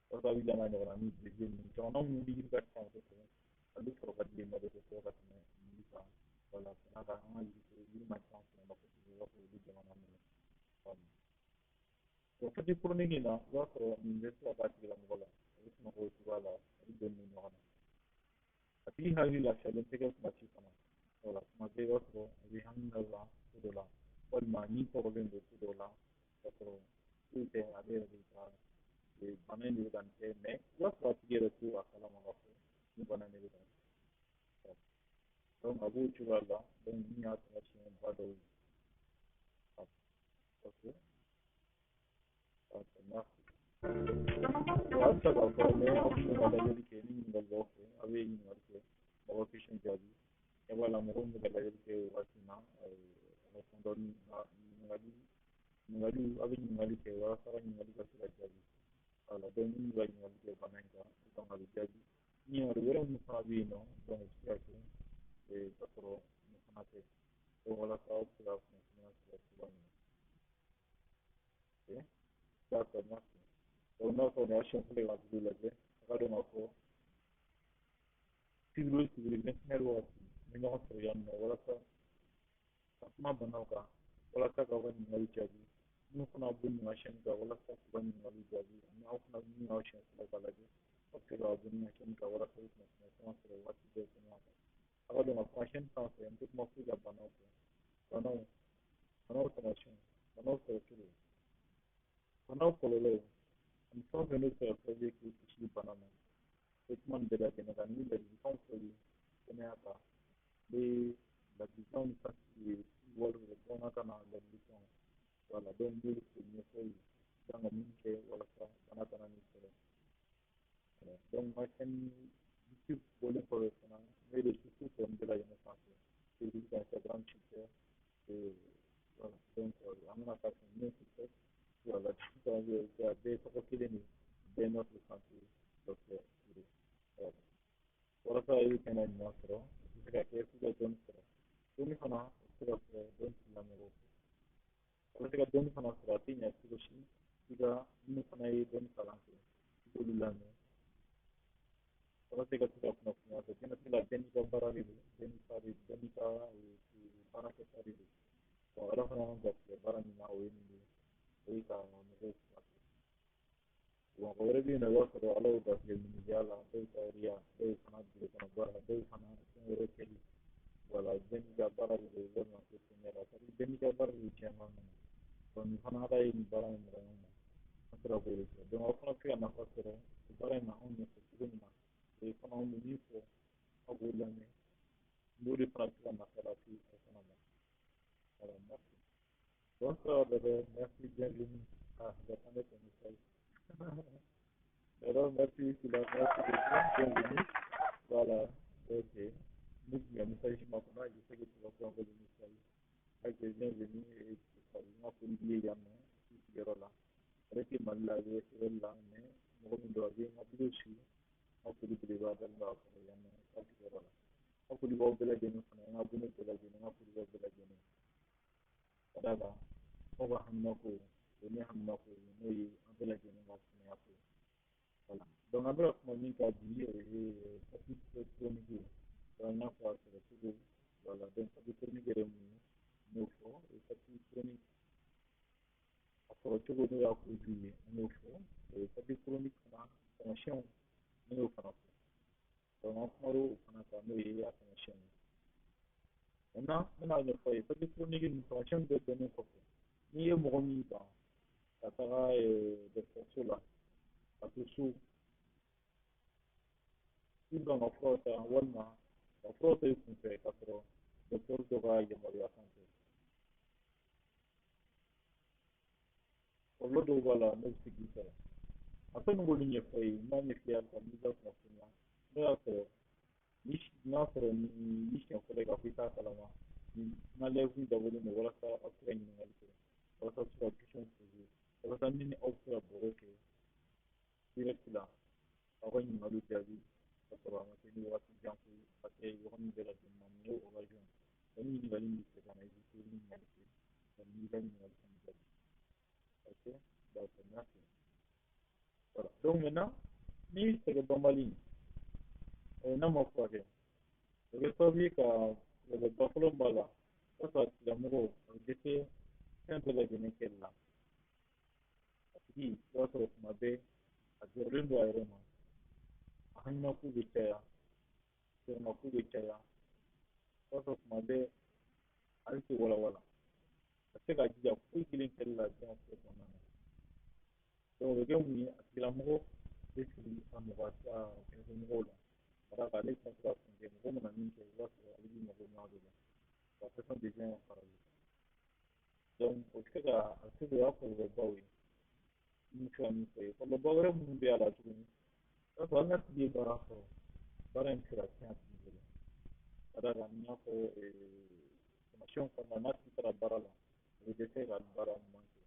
b'a fɔ Abidjan n'a ɲɔgɔnna ni Brésil ninnu, jamana minnu bɛ yiri ka ca kosɛbɛ, ale sɔrɔ ka di yen nɔ kosɛbɛ ka tɛmɛ Mali kan. Wala, ka d'a kan an ka yiri man ca fɛn na kosɛbɛ, i b'a fɔ olu jamana ninnu. O fatigue chronique in na, i b'a sɔrɔ nin bɛ se ka k'a tigilamɔgɔ la, a bɛ sunɔgɔ o cogoya la, a bɛ don ɲɔgɔn na. A tigi hakili lafiyalen tɛ kɛ kuma si fana. Wala, kuma bɛɛ i b'a sɔrɔ a bɛ hami dɔ la ko dɔ la, walima ni tɔɔrɔlen don ko dɔ la, i b'a sɔrɔ foyi tɛ, ale yɛrɛ de ka bana in de bɛ ka nin kɛ, mais i b'a sɔrɔ a tigi yɛrɛ to a kalama k'a fɔ ni bana in de bɛ ka nin kɛ. Donc a b'o cogoya la. Donc min y'a taamasiyɛnba dɔw ye. Ok. Merci. Halisa k'a fɔ mɛ aw bɛ ka lajɛli kɛ, ni ɲininkali b'aw fɛ, aw bɛ ɲininkali kɛ, mɔgɔ question jaabi. Ɲɛ b'a la, mɔgɔ min bɛ ka lajɛli kɛ o waati in na, ɲininkali ɲininkaliw, aw bɛ ɲininkali kɛ walasa ɲininkali ka se ka jaabi. Wala, donc minnu bɛ ka ɲininkali kɛ bana in kan, donc a bɛ jaabi. Ɲininkali wɛrɛ minnu fana bɛ yen nɔ, donc o bɛ se ka kɛ ka sɔrɔ nin fana tɛ. Donc walasa aw bɛ se ka kunnafoniya sɔrɔ cogoya min na. Ok, d'accord, merci. Donc n'a sɔrɔ nin y'a siɲɛ fɔlɔ ye ka vidéo lajɛ, a ka dɔn k'a fɔ sibiri o sibiri 21 wagati, an bɛ ɲɔgɔn sɔrɔ yan nɔ walasa ka kuma banaw kan. Walasa k'aw ka ɲininkali jaabi. Minnu fana bɛ nin ka chaîne kan walasa k'u ka ɲininkali jaabi, ani aw fana min y'aw siɲɛ fɔlɔ k'a lajɛ, aw bɛ se ka abonné ka chaîne kan walasa i kunnafoniya caman sɔrɔ waati bɛɛ kɛnɛya kan. A ka dɔn k'a fɔ chaîne sanfɛ, n tɛ kuma foyi la banaw kɔ. Banaw taamasiyɛnw, banaw sɔrɔ cogo, banaw kɔlɔlɔw, ani fɛn o fɛn n'o bɛ se ka sababu ye k'i kisi bana ma. N bɛ kuma nin bɛɛ lajɛlen kan ni ladilikanw fɔ ye kɛnɛya kan. N bɛ ladilikanw walima bamanankan na ladilikanw, voilà. Donc n b'olu ɲɛfɔ ye i kan ka min kɛ walasa bana kana n'i sɔrɔ. Donc n ka chaîne YouTube bɔlen kɔfɛ fana, n bɛ réseaux sociaux tɔ ninnu bɛɛ lajɛlen sanfɛ, Facebook, Instagram, Twitter, et voilà. Donc an bɛna taa fɛn min TikTok, voilà. Donc a bɛɛ tɔgɔ kelen de, bɛɛ notre santé docteur Touré. Voilà. Walasa i bɛ kɛnɛya ɲuman sɔrɔ, o tɛ se ka kɛ f'i ka dɔnni sɔrɔ. Dɔnni fana, o tɛ se ka sɔrɔ dɔnni tigilamɔgɔw fɛ. Walasa ka dɔnni fana sɔrɔ, a tɛ ɲɛ cogo si i ka minnu fana ye dɔnni kalan kɛ, i k'olu lamɛn walasa i ka se ka kunnafoniya sɔrɔ. Diɲɛlatigɛ la, bɛɛ n'i ka baara de don, bɛɛ n'i ta de don, bɛɛ n'i ka baara kɛta de don. Bon, Ala fana y'an garijɛgɛ baara min na, o ye nin de ye, o ye ka mɔgɔw furakɛ. Mɔgɔ wɛrɛ bɛ yen nɔ, i b'a sɔrɔ Ala y'o garijɛgɛ minijɛya la, dɔw tayɛriya, dɔw fana biro kɔnɔ baara, dɔw fana fɛn wɛrɛ kɛli. Voilà, bɛɛ n'i ka baara de don, walima ko fɛn wɛrɛ, c'est à dire bɛɛ n'i ka baara de don diɲɛ kɔnɔ. Donc nin fana, Ala ye nin baara in nɔgɔya an ma, an sera k'o de kɛ. Donc aw fana bɛ se ka nafa sɔrɔ o baara in na anw ɲɛfɛ cogo min na, o ye fana anw bɛ min fɔ, aw b'o lamɛn, n'o de fana bɛ se ka nafa lase aw fana ma. Voilà, merci. Bonsoir bébé, merci, bienvenue. Ah, j'attendais ton message. Alors, merci, Sila, merci beaucoup, bienvenue. Voilà, ok. Nous, il y a un message maintenant, je sais que tu vas faire encore des messages. Ok, bienvenue, et n ka foli b'i ye yan nɔ i sigiyɔrɔ la. Ale tɛ Mali la, a bɛ Sɛbɛli la, mais mɔgɔ min don, a bɛ n ka vidéo suit. N ka foli belebeleba dalen b'a kɔnɔ yan nɔ a sigiyɔrɔ la. N ka foli b'aw bɛɛ lajɛlen fana, n ka abonné bɛɛ lajɛlen, n ka foli b'aw bɛɛ lajɛlen. Ka d'a kan aw ka haminako, o ye ne haminako ye, n'o ye an bɛɛ lajɛlen ka kɛnɛya ko ye. Voilà. Donc an bɛ ka kuma min kan bi, o ye fatigue chronique ye. Donc n y'a fɔ a sɔrɔ cogo, voilà. Donc fatigue chronique yɛrɛ ye mun ye, n y'o fɔ. Fatigue chronique a sɔrɔ cogo, n'o y'a cause ye, an y'o fɔ. Fatigue chronique fana taamasiyɛnw, an y'o fana fɔ. Donc an kumana o fana kan, n'o ye a taamasiyɛnw ye. Maintenant, n bɛna ɲɛfɔ aw ye fatigue chronique nin taamasiyɛnw bɛɛ dɔnnen kɔfɛ, n'i ye mɔgɔ min ban ka taga dɔgɔtɔrɔso la, ka to so, i ban ka furaw ta, walima ka furaw ta i kunfɛ k'a sɔrɔ dɔgɔtɔrɔ dɔ ka yamaruya kan tɛ, kɔlɔlɔ dɔw b'a la n'o bɛ se k'i sɔrɔ. A fɛn min b'olu ɲɛfɔ i ye, n b'a ɲɛf'i ye halisa n'i ka kunnafoniya, n'o y'a sɔrɔ ni n'a sɔrɔ ni siɲɛ fɔlɔ ye k'a fɔ i t'a kalama, ni n ka live dabɔlen don walasa aw bɛ se ka ɲininkali kɛ, walasa aw bɛ se ka question poser, walasa ni ni aw bɛ se ka baro kɛ direct la, aw ka ɲininkaliw jaabi ka sɔrɔ a ma kɛ ni wagati jan ko ye, a ka kɛ yɔrɔnin bɛɛ lajɛlen na. Nin ye occasion ye. Ni ɲininkali min bɛ fɛ ka na, i bɛ se ɲininkali kɛ, n'i ka ɲininkali fana jaabi. Ok, d'accord, merci. Voilà. Donc maintenant, ni sɛgɛn banbali n'a ma furakɛ, o bɛ kɛ sababu ye ka kɔlɔlɔba fɔlɔ min b'a la, i b'a sɔrɔ a tigilamɔgɔ a bɛ dɛsɛ fɛn bɛɛ lajɛlen kɛli la. A tigi, i b'a sɔrɔ tuma bɛɛ a jɔrɔlen don a yɛrɛ ma, a haminako bɛ caya, jɔrɔnako bɛ caya. I b'a sɔrɔ tuma bɛɛ ale tɛ walawala, a tɛ se ka jija foyi kelen kɛli la diɲɛlatigɛ kɔnɔna na. Donc o bɛ kɛ mun ye? A tigilamɔgɔ bɛ sigi a mɔgɔ a kɛrɛfɛmɔgɔw la, ka d'a kan ale tɛna se ka fɛn kɛ. Mɔgɔ mana min kɛ, i b'a sɔrɔ ale b'i mago ɲɛ o de la. La personne devient paralysée. Donc o bɛ se ka a bɛ se k'o y'a kɔlɔlɔbaw ye. N bɛ se ka min fɔ ye, kɔlɔlɔba wɛrɛ minnu bɛ a la tuguni, i b'a sɔrɔ hali n'a tigi ye baara sɔrɔ, baara in bɛ se ka tiɲɛ a tigi bolo. Ka d'a kan n y'a fɔ taamasiyɛnw kɔnɔna, n'a tigi taara baara la, a bɛ dɛsɛ ka baara ɲuman kɛ.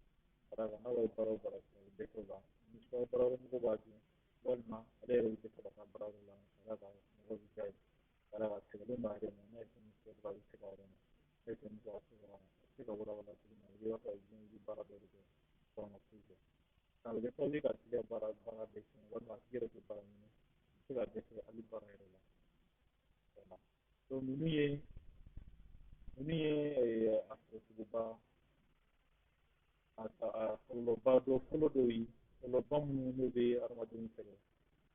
Ka d'a kan n'a bɛ baara o baara kɛ, a bɛ dɛsɛ o la. Ni baara mɔgɔw b'a dun, walima ale yɛrɛ bɛ dɛsɛ ka taa baara la, ka d'a kan mɔgɔw bɛ diya ye. Ka d'a kan sɛgɛnnen b'a yɛrɛ ma, n'a ye fɛn min kɛ dɔrɔn, a bɛ se k'a yɛrɛ ma. N'a ye fɛn min kɛ, a bɛ se ka walawala cogo min na, i b'a sɔrɔ diɲɛ bɛ baara dɔ de kɛ, sɔrɔ ma foyi kɛ. A bɛ kɛ sababu ye k'a tigi ka baara bɛɛ tiɲɛ, walima a tigi yɛrɛ tɛ baara ɲini, a bɛ se ka dɛsɛ hali baara yɛrɛ la. Voilà. Donc ninnu ye a sɔrɔ cogoba A kɔlɔlɔba dɔ fɔlɔ dɔw ye, kɔlɔlɔba minnu n'o bɛ adamadenw sɛgɛn,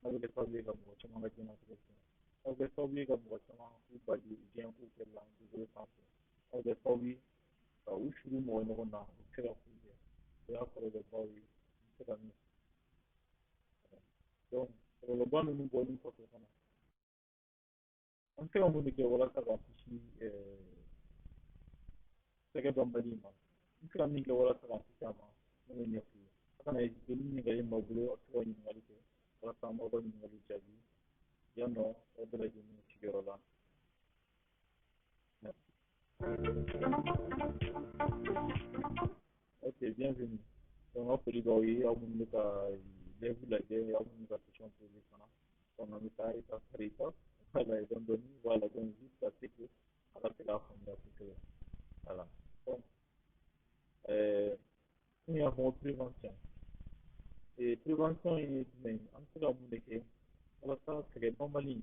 n'a bɛ kɛ sababu ye ka mɔgɔ caman ka diɲɛlatigɛ tiɲɛ, n'a bɛ kɛ sababu ye ka mɔgɔ caman k'u bali diɲɛ ko kɛli la dugukolo sanfɛ, n'a bɛ kɛ sababu ye ka u suru mɔgɔ ɲɔgɔn na, u tɛ se ka foyi kɛ. O y'a kɔlɔlɔbaw ye, n bɛ se ka min fɔ. Donc kɔlɔlɔba ninnu bɔlen kɔfɛ fana, an bɛ se ka mun de kɛ walasa k'an kisi sɛgɛ banbali ma? N bɛ se ka min kɛ walasa k'an kisi a ma, ne b'o ɲɛf'u ye. A kana hésiter, ni ɲininkali b'aw bolo, a bɛ se ka ɲininkali kɛ walasa an b'aw ka ɲininkaliw jaabi yan nɔ, aw bɛɛ lajɛlen sigiyɔrɔ la. Ok, bienvenue. Donc, aw foli b'aw ye, aw minnu bɛ ka live lajɛ, aw minnu bɛ ka question poser fana. Donc, an bɛ taa étape par étape. Voilà, dɔɔni dɔɔni. Voilà, donc jusqu'à ce que a ka se k'a faamuya kosɛbɛ. Voilà. Donc, n y'a fɔ prévention. Et prévention ye jumɛn ye? An bɛ se ka mun de kɛ walasa sɛgɛn banbali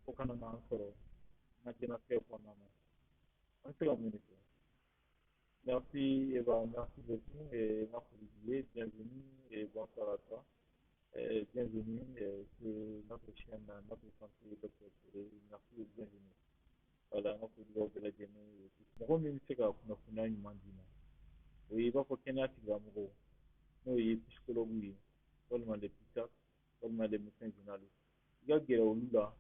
o kana n'an sɔrɔ an ka diɲɛlatigɛ kɔnɔna na? An bɛ se ka mun de kɛ? Merci Eva, merci beaucoup et merci Olivier, bienvenue et bonsoir à toi. Et bienvenue sur notre chaîne Notre Santé Dr Touré. Merci et bienvenue. Voilà, n ka foli b'aw bɛɛ lajɛlen ye. Mɔgɔ min bɛ se ka kunnafoniya ɲuman d'i ma, o ye i b'a fɔ kɛnɛya tigilamɔgɔw, n'o ye psychologue ye, walima les psychiatres, walima les médecins généralistes. I ka gɛrɛ olu la,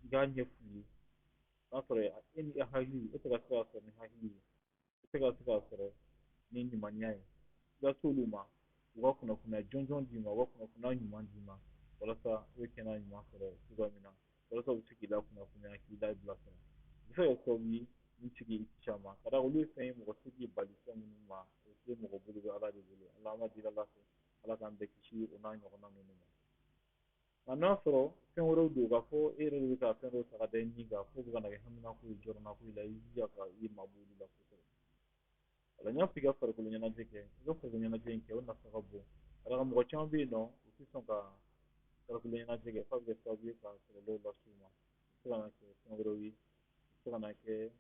i k'a ɲɛf'u ye. N'a sɔrɔ e ni hakili, e tɛ ka se k'a sɔrɔ ni hakili ye, e tɛ ka se k'a sɔrɔ ni limaniya ye, i ka s'olu ma, u ka kunnafoniya jɔnjɔn d'i ma, u ka kunnafoniya ɲuman d'i ma, walasa i bɛ kɛnɛya ɲuman sɔrɔ cogoya min na, walasa u bɛ se k'i lakunnafoniya, k'i labilasira. U bɛ se ka kɛ sababu ye min bɛ se k'i kisi a ma, ka d'a kan olu ye fɛn ye, mɔgɔ tɛ se k'i bali fɛn minnu ma, o tɛ mɔgɔ bolo, bɛ Ala de bolo. Ala an b'a deli Ala fɛ, Ala k'an bɛɛ kisi o n'a ɲɔgɔnna ninnu ma. Nka n'a sɔrɔ fɛn wɛrɛw don, k'a fɔ e yɛrɛ de bɛ ka fɛn dɔw ta ka da i ni kan, f'o bɛ ka na kɛ haminako ye, jɔrɔnako ye la, i jija ka i mabɔ olu la kosɛbɛ. Wala n y'a fɔ, i ka farikolo ɲɛnajɛ kɛ, i ka farikolo ɲɛnajɛ in kɛ, o nafa ka bon. Ka d'a kan mɔgɔ caman bɛ yen nɔ, u tɛ sɔn ka farikolo ɲɛnajɛ kɛ, f'a bɛ kɛ sababu ye ka kɔlɔlɔw las'u ma. U bɛ se ka na kɛ fɛn wɛrɛw ye, u bɛ se ka na kɛ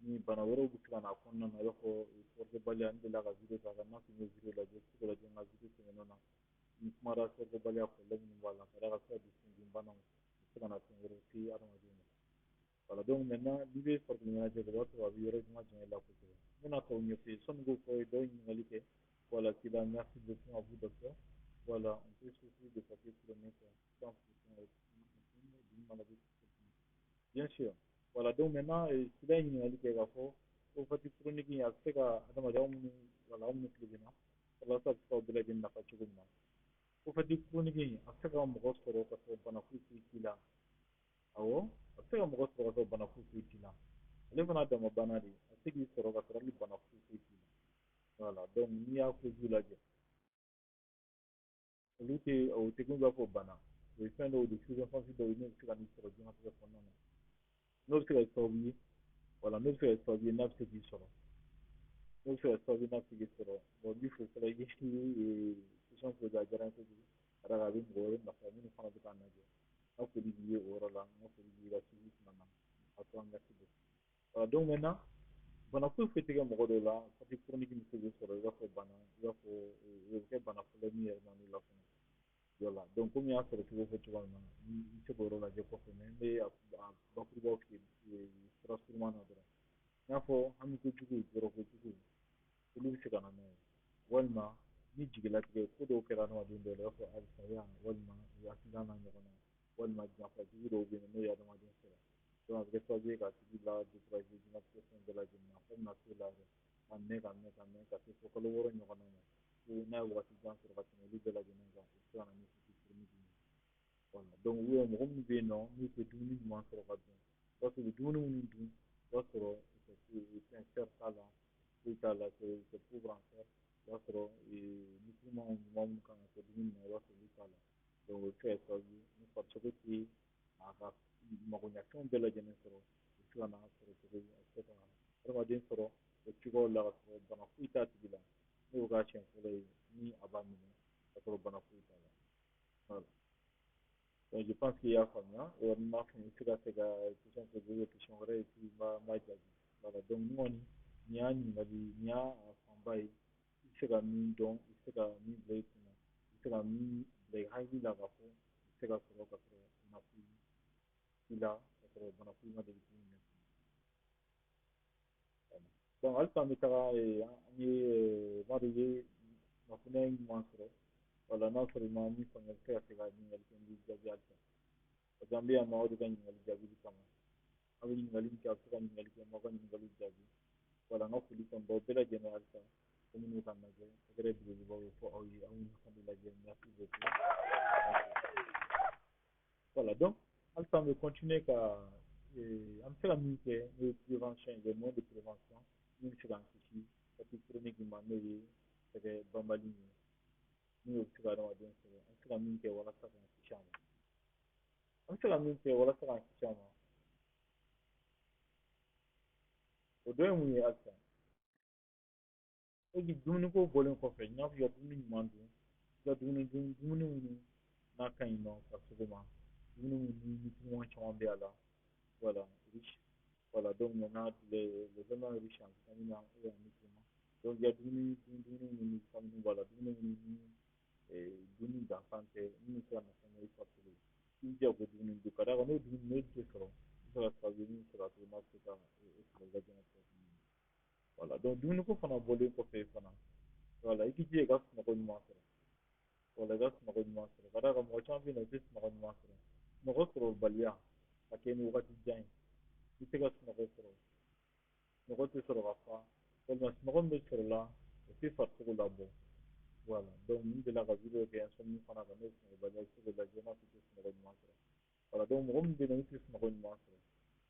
ni bana wɛrɛw bɛ se ka na a kɔnɔna na, i b'a fɔ sɔrɔkɛbaliya. N delila ka vidéo k'a kan, n'a tun ye vidéo lajɛ, i bɛ se k'o lajɛ n ka vidéo tɛmɛnenw na. N kumara sɔrɔkɛbaliya kɔlɔlɔ minnu b'a la, ka d'a kan a bɛ se ka dusukun banaw, a bɛ se ka na fɛn wɛrɛw se adamaden ma. Voilà, donc maintenant n'i bɛ farikolo ɲɛnajɛ kɛ, o b'a sɔrɔ a bɛ yɔrɔ juma janya i la kosɛbɛ. N bɛna tɔw ɲɛfɔ i ye, sɔnni k'o fɔ ye, dɔw ye ɲininkali kɛ. Voilà, c'est là, merci beaucoup à vous docteur. Voilà, on peut souffrir de fatigue chronique sans forcément être d'une maladie. Bien sûr. Voilà, donc maintenant, sida ye ɲininkali kɛ k'a fɔ ko fatigue chronique in, a bɛ se ka adamaden, aw minnu, voilà, aw minnu tulo bɛ n na, walasa a bɛ se k'aw bɛɛ lajɛlen nafa cogo min na. Ko fatigue chronique in, a bɛ se ka mɔgɔ sɔrɔ ka sɔrɔ bana foyi foyi t'i la. Awɔ, a bɛ se ka mɔgɔ sɔrɔ ka sɔrɔ bana foyi foyi t'i la. Ale fana dama bana de, a bɛ se k'i sɔrɔ ka sɔrɔ hali bana foyi foyi t'i la. Voilà, donc n'i y'a cause lajɛ, olu tɛ, o tɛ komi i b'a fɔ bana, o ye fɛn dɔw de, circonstance dɔw ye, n'o bɛ se ka n'i sɔrɔ diɲɛlatigɛ kɔnɔna na, n'o bɛ se ka kɛ sababu ye, voilà, n'o bɛ se ka kɛ sababu ye n'a bɛ se k'i sɔrɔ, n'o bɛ se ka kɛ sababu ye n'a bɛ se k'i sɔrɔ. Bon, n b'i fo fɔlɔ, i ye question posé, a diyara n ye kojugu, ka d'a kan a bɛ mɔgɔ wɛrɛ nafa minnu fana bɛ k'a lajɛ. N ka foli b'i ye o yɔrɔ la, n ka foli b'i ka suivi fana na. À toi, merci beaucoup. Voilà, donc maintenant, bana foyi foyi tɛ kɛ mɔgɔ dɔw la, fatigue chronique bɛ se k'o sɔrɔ, i b'a fɔ bana, i b'a fɔ o bɛ kɛ bana fɔlɔ min yɛrɛ nan'u la fana. Voilà, donc komi n y'a sɔrɔ cogo fɔ cogoya min na, i bɛ se k'o yɔrɔ lajɛ kɔfɛ, mais n bɛ a bakurubaw f'i ye sira suruman na dɔrɔn. N y'a fɔ hami kojugu, jɔrɔ kojugu, olu bɛ se ka na n'a ye, walima ni jigilatigɛ ko dɔw kɛra adamaden dɔw la, i b'a fɔ alisaya, walima accident n'a ɲɔgɔnna, walima janfa jugu dɔw bɛ yen n'o ye adamaden sɔrɔ. Donc a bɛ kɛ sababu ye k'a tigi la décourager diɲɛlatigɛ fɛn bɛɛ lajɛlen na, fo bɛna s'o la yɛrɛ, ka mɛn ka mɛn ka mɛn ka se fo kalo 6 ɲɔgɔnna ma. Ko n'a ye waati jan sɔrɔ ka tɛmɛ olu bɛɛ lajɛlen kan, o bɛ se ka na ni fatigue chronique ye. Voilà, donc ou bien mɔgɔ minnu bɛ yen nɔ, n'u tɛ dumuni ɲuman sɔrɔ ka dun, i b'a sɔrɔ u bɛ dumuni minnu dun, i b'a sɔrɔ fɛn fer t'a la, foyi t'a la, c'est pauvre en fer. I b'a sɔrɔ nutriments ɲuman minnu kan ka kɛ dumuni na, i b'a sɔrɔ olu t'a la. Donc o bɛ se ka kɛ sababu ye, ni farisogo tɛ a ka magoɲɛfɛnw bɛɛ lajɛlen sɔrɔ, o bɛ se ka na sɔrɔ cogo ye, a bɛ se ka adamaden sɔrɔ o cogoyaw la ka sɔrɔ bana foyi t'a tigi la. N'o k'a siɲɛ fɔlɔ ye ni a b'a minɛ ka sɔrɔ bana foyi t'a la. Voilà. Donc je pense qu'il y a faamuya. Ni m'a faamu, i bɛ se ka question poser, question wɛrɛ, et puis n b'a jaabi. Voilà, donc nin kɔni, nin y'a ɲininkali, nin y'a fanba ye. bɛ se ka min dɔn, i bɛ se ka min bila i kunna, i bɛ se ka min bila i hakili la k'a fɔ i bɛ se ka sɔrɔ ka sɔrɔ bana foyi t'i la, ka sɔrɔ bana foyi ma deli k'i minɛ. Donc halisa an bɛ taga, an ye b'a dɔn i ye kunnafoniya ɲuman sɔrɔ. Wala n'a sɔrɔ i ma min faamuya, i bɛ se ka se ka ɲininkali kɛ, n b'i jaabi halisa, parce que an bɛ yan nɔ aw de ka ɲininkali jaabili kama. Aw bɛ ɲininkali min kɛ, a bɛ se ka ɲininkali kɛ, n b'aw ka ɲininkaliw jaabi. Wala n ka foli kɔni b'aw bɛɛ lajɛlen halisa, ko minnu k'an lajɛ, o kɛra belebelebaw ye fo aw ye, aw minnu fana lajɛ, merci beaucoup. Voilà, donc halisa an bɛ continuer ka an bɛ se ka min kɛ, n'o ye prévention ye, les moyens de prévention min bɛ se k'an kisi fatigue chronique ma, n'o ye sɛgɛn banbali ye, n'o bɛ se ka adamaden sɛgɛn. An bɛ se ka min kɛ walasa k'an kisi a ma, an bɛ se ka min kɛ walasa k'an kisi a ma, o dɔ ye mun ye halisa? E k'i dumuniko bɔlen kɔfɛ, n y'a fɔ i ka dumuni ɲuman dun, i ka dumuni dun, dumuni minnu n'a ka ɲi nɔ farisogo ma, dumuni minnu ni nutriments caman bɛ a la. Voilà, riche. Voilà, donc maintenant les aliments riches en vitamines et en nutriments. Donc il y a dumuni dun, dumuni minnu ni vitamines b'a la, dumuni minnu ni dumuni gansan tɛ, minnu bɛ se ka nafa ɲɛ i farisogo ye. I jija k'o dumuni dun, ka d'a kan n'o dumuni n'o tɛ sɔrɔ, i bɛ se ka sababu ye min sɔrɔ a cogo n'a bɛ se ka e sɔrɔ i ka diɲɛlatigɛ kɔnɔna na. Voilà, donc dumuniko fana bɔlen kɔfɛ fana, voilà, i k'i jija i ka sunɔgɔ ɲuman sɔrɔ. Voilà, i ka sunɔgɔ ɲuman sɔrɔ, ka d'a kan mɔgɔ caman bɛ yen nɔ, u tɛ sunɔgɔ ɲuman sɔrɔ. Sunɔgɔ sɔrɔbaliya ka kɛ ni wagati jan ye, i tɛ ka sunɔgɔ sɔrɔ, sunɔgɔ tɛ sɔrɔ ka fa, walima sunɔgɔ min bɛ sɔrɔ la, o tɛ farisogo labɔ. Voilà, donc n delila ka vidéo kɛ insomnie fana kan, n'o ye sunɔgɔbaliya, i bɛ se k'o lajɛ n'a fɔ i tɛ sunɔgɔ ɲuman sɔrɔ. Voilà, donc mɔgɔ min bɛ yen nɔ, n'u tɛ sunɔgɔ ɲuman sɔrɔ,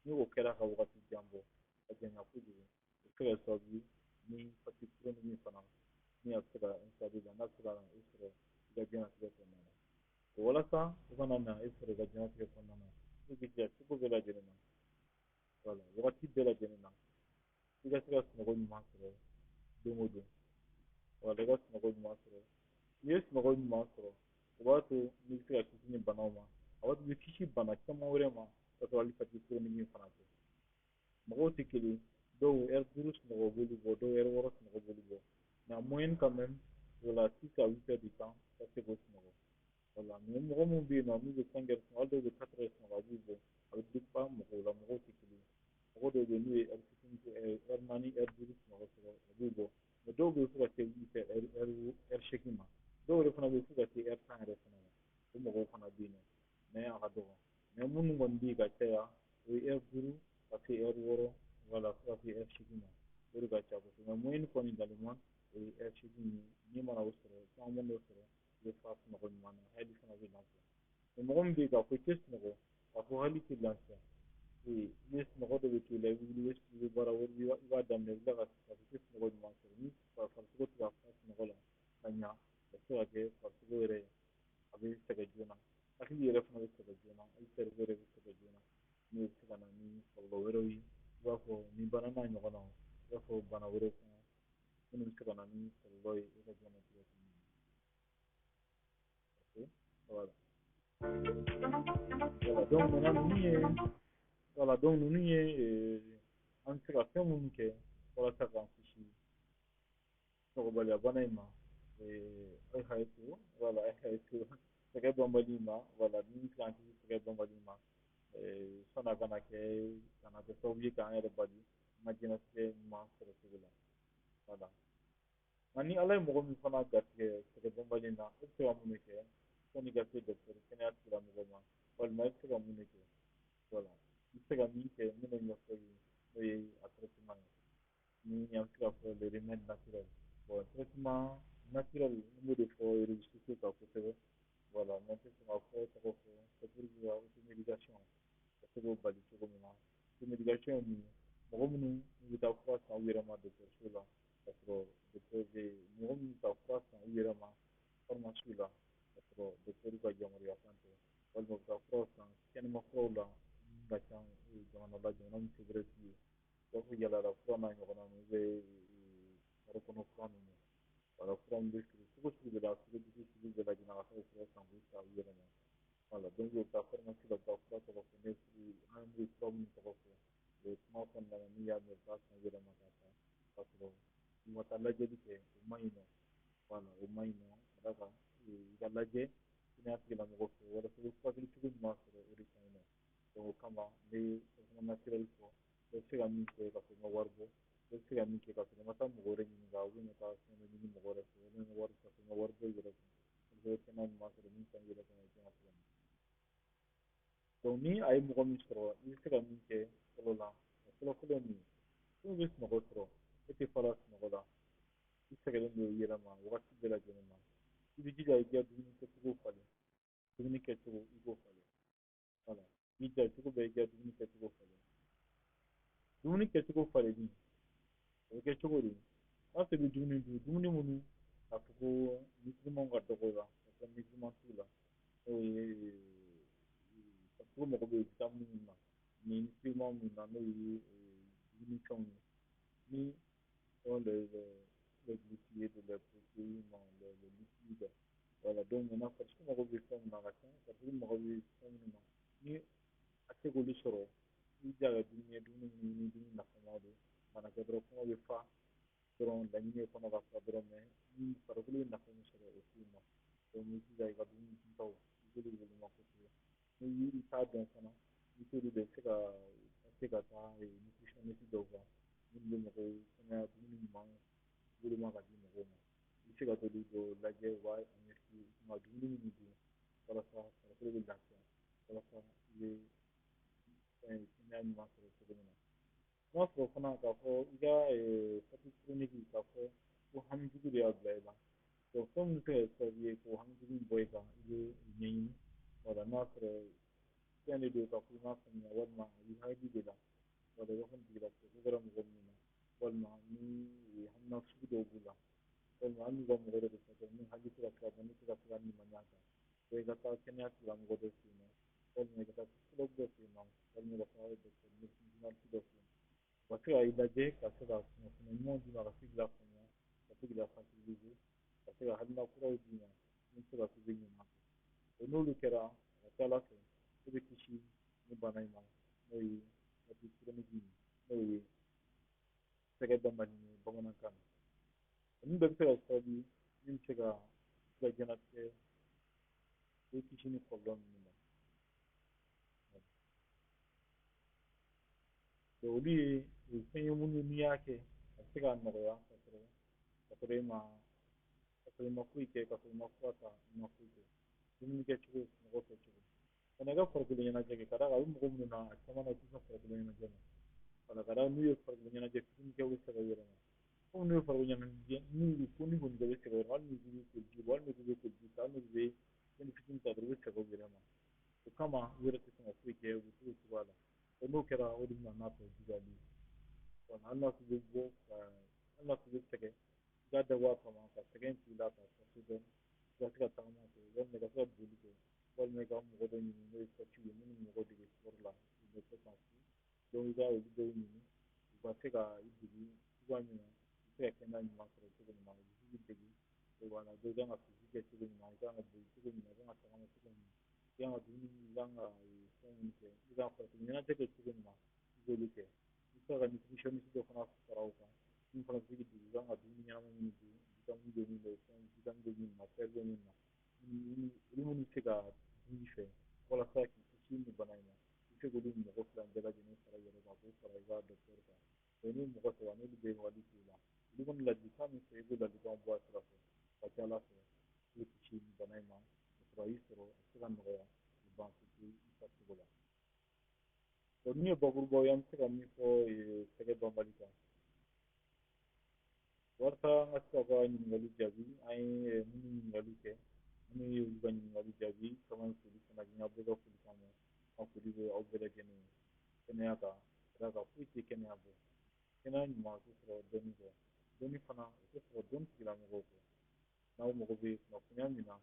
ni o kɛra ka wagati jan bɔ, ka janya kojugu, o bɛ se ka kɛ sababu ye ni fatigue chronique fana ni a bɛ se ka installer la, n'a bɛ se ka e sɔrɔ i ka diɲɛlatigɛ kɔnɔna na. O walasa o kana na e sɔrɔ i ka diɲɛlatigɛ kɔnɔna na, i k'i jija cogo bɛɛ lajɛlen na, voilà, wagati bɛɛ lajɛlen na, i ka se ka sunɔgɔ ɲuman sɔrɔ don o don. Voilà, i ka sunɔgɔ ɲuman sɔrɔ. N'i ye sunɔgɔ ɲuman sɔrɔ, o b'a to n'i bɛ se ka kisi ni banaw ma, a b'a to i bɛ kisi bana caman wɛrɛ ma, ka sɔrɔ hali fatigue chronique fana tɛ. Mɔgɔw tɛ kelen, dɔw heure 5 sunɔgɔ b'olu bɔ, dɔw heure 6 sunɔgɔ b'olu bɔ, mais en moyenne quand même, voilà, 6 à 8 heures de temps ka se k'o sunɔgɔ. Voilà, mais mɔgɔ minnu bɛ yen nɔ, n'u bɛ 5 heures sunɔgɔ, hali dɔw bɛ 4 heures sunɔgɔ, a b'u bɔ. A bɛ dépend mɔgɔw la, mɔgɔw tɛ kelen ye. Mɔgɔ dɔw bɛ yen, n'u ye heure fitinin kɛ, heure 4, heure 5 sunɔgɔ sɔrɔ, a b'u bɔ. Mais dɔw bɛ yen fo ka se 8 heures, heure 8 ma. Dɔw yɛrɛ fana bɛ yen fo ka se heure 10 yɛrɛ fana ma. O mɔgɔw fana bɛ yen nɔ, mais a ka dɔgɔ. Mais minnu kɔni bɛ yen ka caya, o ye heure 5 ka se heure 6, voilà, fo ka se heure 8 ma. O de ka ca kosɛbɛ. Mais moyenne kɔni dans le monde, o ye heure 8 ye. N'i mana o sɔrɔ, caman mana o sɔrɔ, i bɛ fa sunɔgɔ ɲuman na, hakili fana bɛ lafiya. Mais mɔgɔ min bɛ yen k'a fɔ i tɛ sunɔgɔ, k'a fɔ hakili tɛ lafiya, i ye sunɔgɔ dɔ bɛ k'i la, i bɛ wuli, i bɛ baara wɛrɛ, i b'a daminɛ, i bɛ tila k'a fɔ i tɛ sunɔgɔ ɲuman sɔrɔ. Ni farisogo tɛ ka fa sunɔgɔ la ka ɲa, a bɛ se ka kɛ farisogo yɛrɛ a bɛ sɛgɛn joona, hakili yɛrɛ fana bɛ sɛgɛn joona, hali cerveau yɛrɛ bɛ sɛgɛn joona, n'o bɛ se ka na ni kɔlɔlɔ wɛrɛw ye, i b'a fɔ ni bana n'a ɲɔgɔnnaw, i b'a fɔ bana wɛrɛw fana minnu bɛ se ka na ni kɔlɔlɔ ye e ka diɲɛlatigɛ kɔnɔna na. Ok, voilà. Voilà, donc maintenant ninnu ye, voilà, donc ninnu ye an bɛ se ka fɛn minnu kɛ walasa k'an kisi sunɔgɔbaliya bana in ma, aw hakili to, voilà, aw hakili to sɛgɛn banbali ma, voilà, min bɛ se k'an kisi sɛgɛn banbali ma, sɔnni a kana kɛ kana kɛ sababu ye k'an yɛrɛ bali an ka diɲɛlatigɛ ɲuman sɔrɔ cogo la. Voilà. Nka ni Ala ye mɔgɔ min fana garijɛgɛ sɛgɛn banbali na, e bɛ se ka mun de kɛ sani ka se dɔgɔtɔrɔ kɛnɛya tigilamɔgɔ ma, walima e bɛ se ka mun de kɛ? Voilà, i bɛ se ka min kɛ, n bɛna ɲɛfɔ i ye, n'o ye a traitement ye, ni an bɛ se ka fɔ le remède naturel. Bon, traitement naturel, n b'o de fɔ réseaux sociaux kan kosɛbɛ. Voilà, mais n tɛ sɔn ka fɔ tɔgɔ fɔ, c'est pour que automédication ka se k'o bali cogo min na. Automédication ye mun ye? Mɔgɔ minnu bɛ taa fura san u yɛrɛ ma dɔgɔtɔrɔso la, ka sɔrɔ docteur bɛ yen, mɔgɔ minnu bɛ taa fura san u yɛrɛ ma pharmacie la, ka sɔrɔ docteur ka yamaruya kan tɛ, walima u bɛ taa furaw san kɛnɛma furaw la min ka ca jamana la, jamana min se bɛrɛ t'u ye, i b'a fɔ yaala fura n'a ɲɔgɔnna ninnu, bɛ kare kɔnɔ fura ninnu, wala fura min bɛ feere cogo sugu bɛɛ la, sugu sugu bɛɛ lajɛlen, ka taa fura san k'u ta u yɛrɛ ma. Voilà, donc u bɛ taa pharmacie la, u bɛ taa fura tɔgɔ fɔ, ne an bɛ fura minnu tɔgɔ fɔ o kuma kɔnɔna na, n'u y'a mɛn, u bɛ taa san u yɛrɛ ma ka ta, k'a sɔrɔ u ma taa lajɛli kɛ, o man ɲi nɔ. Wala o man ɲi nɔ, ka d'a kan i ka lajɛ kɛnɛya tigilamɔgɔ fɛ walasa i bɛ furakɛli cogo ɲuman sɔrɔ, o de ka ɲi nɔ. Donc o kama n bɛ fɛn naturel fɔ. Bɛɛ bɛ se ka min kɛ ka sɔrɔ i ma wari bɔ, bɛɛ bɛ se ka min kɛ ka sɔrɔ i ma taa mɔgɔ wɛrɛ ɲininka, ou bien ka taa fɛn dɔ ɲini mɔgɔ wɛrɛ fɛ, ou bien wari ka sɔrɔ i ma wari bɔ i yɛrɛ kun, walasa i bɛ kɛnɛya ɲuman sɔrɔ min ka ɲi i yɛrɛ fana diɲɛlatigɛ ma. Donc ni a ye mɔgɔ min sɔrɔ, i bɛ se ka min kɛ fɔlɔ la, o fɔlɔ fɔlɔ ye mun ye? N'u bɛ sunɔgɔ sɔrɔ, e tɛ fara sunɔgɔ la, i sɛgɛnnen don i yɛrɛ ma wagati bɛɛ lajɛlen na, i bɛ jija i ka dumuni kɛcogo falen, dumuni kɛcogo i b'o falen. Wala i jija cogo bɛɛ i ka dumuni kɛcogo falen. Dumuni kɛcogo falenni, o bɛ kɛ cogo di? N'a sɔrɔ i bɛ dumuni dun, dumuni minnu k'a fɔ ko nutriments ka dɔgɔ o la, ka sɔrɔ nutriments t'u la, n'o ye farikolo mago bɛ vitamine min na ni nutriments min na, n'o ye dumunifɛnw ye, ni sont les glucides, les protéines, les lipides. Voilà, donc maintenant farikolo mago bɛ fɛn min na, a ka ca, farikolo mago bɛ fɛn minnu na, ni a tɛ k'olu sɔrɔ, i jija ka dumuni kɛ, dumuni minnu ni dumuni nafama don. Kana kɛ dɔrɔn kɔngɔ bɛ fa dɔrɔn, laɲini ye kɔnɔ ka fa dɔrɔn, mais ni farikolo ye nafa min sɔrɔ, o t'u ma. Donc i jija i ka dumuni duntaw, i k'olu woloma kosɛbɛ. Ni i t'a dɔn fana, i t'olu dɔn, i bɛ se ka taa nutritionniste dɔw kan minnu bɛ mɔgɔw kɛnɛya, dumuni ɲuman woloma ka di mɔgɔw ma. I bɛ se ka t'olu dɔw lajɛ, u b'a ɲɛf'i ye i kan ka dumuni minnu dun walasa farikolo bɛ lafiya, walasa i bɛ fɛn kɛnɛya ɲuman sɔrɔ cogo min na. N'a sɔrɔ fana k'a fɔ i ka fatigue chronique, k'a fɔ ko hami jugu de y'a bila i la, donc fɛn min bɛ se ka kɛ sababu ye k'o hami jugu in bɔ i kan, i b'o ɲɛɲini. Wala n'a sɔrɔ fɛn de don k'a fɔ i m'a faamuya, walima a b'i hakili de la, wala i b'a fɔ jigilatigɛ ko kɛra mɔgɔ minnu na, walima ni hamina sugu dɔw b'u la, walima hali n'u ka mɔgɔ dɔ de fatɔ, ni hakili tɛ ka se ka ban, ni tɛ ka se ka limaniya kan, i ka taa kɛnɛya tigilamɔgɔ dɔ fɛ yen nɔ, walima i ka taa psychologue dɔ fɛ yen nɔ, walima i ka taa docteur médecin généraliste dɔ fɛ yen nɔ, u ka se ka i lajɛ, ka se ka kunnafoniya ɲumanw d'i ma, ka se k'i lafaamuya, ka se k'i la sensibiliser, ka se ka hakilina kuraw d'i ma min bɛ se ka k'u bɛ ɲuman kɛ. O n'olu kɛra, a ka ca Ala fɛ, e bɛ kisi ni bana in ma, n'o ye fatigue chronique ye, n'o ye sɛgɛ banbali ye bamanankan na. Ninnu bɛɛ bɛ se ka kɛ sababu ye min bɛ se ka i ka diɲɛlatigɛ i kisi ni kɔlɔlɔ ninnu ma. Olu ye fɛn ye minnu n'i y'a kɛ, a bɛ se k'a nɔgɔya ka sɔrɔ i ma foyi kɛ, ka sɔrɔ i ma fura ta, i ma foyi kɛ. Dumuni kɛcogo, sunɔgɔ kɛcogo fana, i ka farikolo ɲɛnajɛ kɛ, ka d'a kan a bɛ mɔgɔ minnu na, a caman na, u tɛ sɔn farikolo ɲɛnajɛ ma. Wala ka d'a kan n'u ye farikolo ɲɛnajɛ fitinin kɛ, u bɛ sɛgɛn u yɛrɛ ma. Komi n'u ye farikolo ɲɛnajɛ, n'u ko ni kɔni kɛ, u bɛ sɛgɛn u yɛrɛ ma. Hali n'u bɛ koji bɔ, hali n'u bɛ koji ta, hali n'u bɛ fɛn fitinin ta dɔrɔn, u bɛ sɛgɛn u yɛrɛ ma. O kama u yɛrɛ tɛ sɔn ka foyi kɛ, u bɛ to o cogoya la. O n'o kɛra, o de bɛ na n'a tɔ juguyali ye. Wala hali n'a bɛ bɔ ka, hali n'a bɛ sɛgɛn, i k'a dabɔ a kama ka sɛgɛn k'i la, ka forcer dɔɔnin, i ka se ka tagama kɛ, walima i ka se ka boli kɛ, walima i ka mɔgɔ dɔ ɲini n'o ye coach ye, minnu bɛ mɔgɔ dege sport la, u bɛ kɛ kan. Donc i ka olu dɔw ɲini, u ka se ka i dege cogoya min na i bɛ se ka kɛnɛya ɲuman sɔrɔ cogo min na, u bɛ se k'i dege. Wala i kan ka physique kɛ cogo min na, i kan ka boli cogo min na, i kan ka tagama cogo min na, i kan ka dumuni, i kan ka fɛn minnu kɛ, i kan ka farikolo ɲɛnajɛ kɛ cogo min na, i b'olu kɛ. I bɛ se ka nutritionniste dɔ fana fara o kan min fana bɛ se k'i dege i kan ka dumuni ɲɛnama minnu dun, vitamine bɛ min na, fɛn vitamine bɛ min na, fer bɛ min na, olu minnu bɛ se ka dun i fɛ walasa k'i kisi nin bana in ma. I bɛ se k'olu mɔgɔ fila bɛɛ lajɛlen fara i yɛrɛ kan, k'o fara i ka docteur kan. Donc ni mɔgɔ saba n'olu bɛɛ ye hakili t'o la, olu kɔni ladilikan min fɛ, i b'o ladilikanw bɔ a sira fɛ, a ka ca Ala fɛ, i bɛ kisi nin bana in ma, ka sɔrɔ a y'i sɔrɔ, a bɛ se ka nɔgɔya ka ban pewu i farisogo la. Donc min ye bakurubaw ye, an bɛ se ka min fɔ sɛgɛ banbali kan, walasa an ka se ka ka ɲininkali jaabi, an ye minnu ɲininkali kɛ, minnu ye olu ka ɲininkali jaabi caman ye, foli fana kɛ, bɛɛ ka foli kan mɛn. An foli bɛ aw bɛɛ lajɛlen ye kɛnɛya kan, ka d'a kan foyi tɛ kɛnɛya bɔ. Kɛnɛya ɲuman tɛ sɔrɔ dɔnni kɔ, dɔnni fana o tɛ sɔrɔ dɔnni tigilamɔgɔw kɔ. N'aw mago bɛ kunnafoniya min na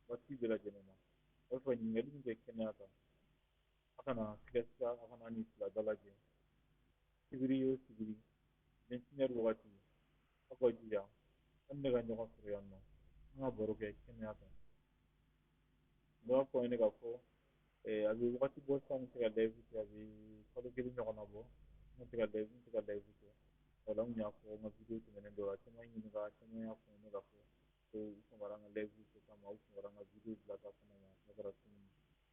waati bɛɛ lajɛlen na, a bɛ fɛ ka ɲininkali min kɛ kɛnɛya kan, a kana siga siga, a kana nin fila dalajɛ. Sibiri o sibiri, 21h wagati, aw ka jija an ne ka ɲɔgɔn sɔrɔ yan nɔ, an ka baro kɛ kɛnɛya kan. N b'a fɔ ne ka fɔ a bɛ wagati bɔ sisan, n bɛ se ka live kɛ, a bɛ kalo kelen ɲɔgɔnna bɔ, n bɛ se ka live kɛ. Wala n y'a fɔ n ka vidéo tɛmɛnen dɔ la, caman ɲininka, caman y'a fɔ ne ka fɔ ko live kɛ kama, u kun kɛra an ka vidéo bila ta fana ma, n'a kɛra tuguni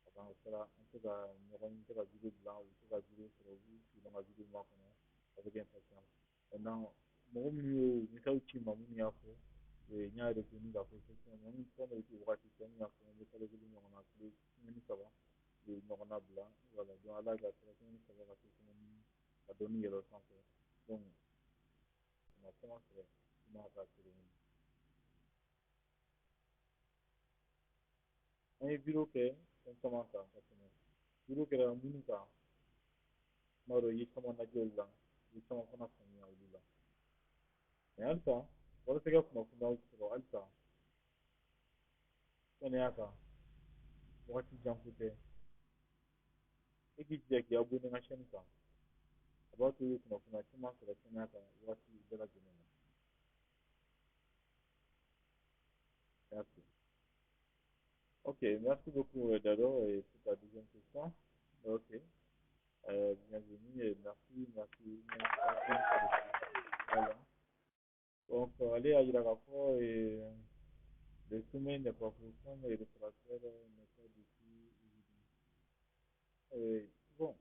a kan kɛra an tɛ ka ɲɔgɔn tɛ ka vidéo bila, u tɛ ka vidéo sɔrɔ, u b'u sigilen ka vidéo makɔnɔ avec impatience. Maintenant, mɔgɔ minnu y'o message ci n ma, minnu y'a fɔ, n y'a retenu k'a fɔ effectivement min fɛn dɔ bɛ wagati cɛ min y'a fɔ n bɛ kalo kelen ɲɔgɔnna, tile semaine 3 ɲɔgɔnna bila. Voilà, donc ala ka kɛra semaine 3 ka se semaine ka dɔɔni yɛlɛ o sanfɛ. Donc ma caman sɔrɔ i n'a ka kelen. An ye vidéo kɛ fɛn caman kan ka tɛmɛ. Vidéo kɛra minnu kan, n b'a dɔn i ye caman lajɛ olu la, i ye caman fana faamuya olu la. Mais halisa, walasa i ka kunnafoniyaw sɔrɔ halisa kɛnɛya kan, wagati jan ko tɛ, e k'i jija k'i abonné n ka chaîne kan. A b'a to i ye kunnafoniya caman sɔrɔ kɛnɛya kan wagati bɛɛ lajɛlen na. Merci. Ok, merci beaucoup Dado et pour ta deuxième question. Ok, bienvenue et merci, merci, merci. Voilà. Donc, ale y'a yira k'a fɔ le sommeil n'est pas profond et réparateur n'est pas du tout évident. Bon,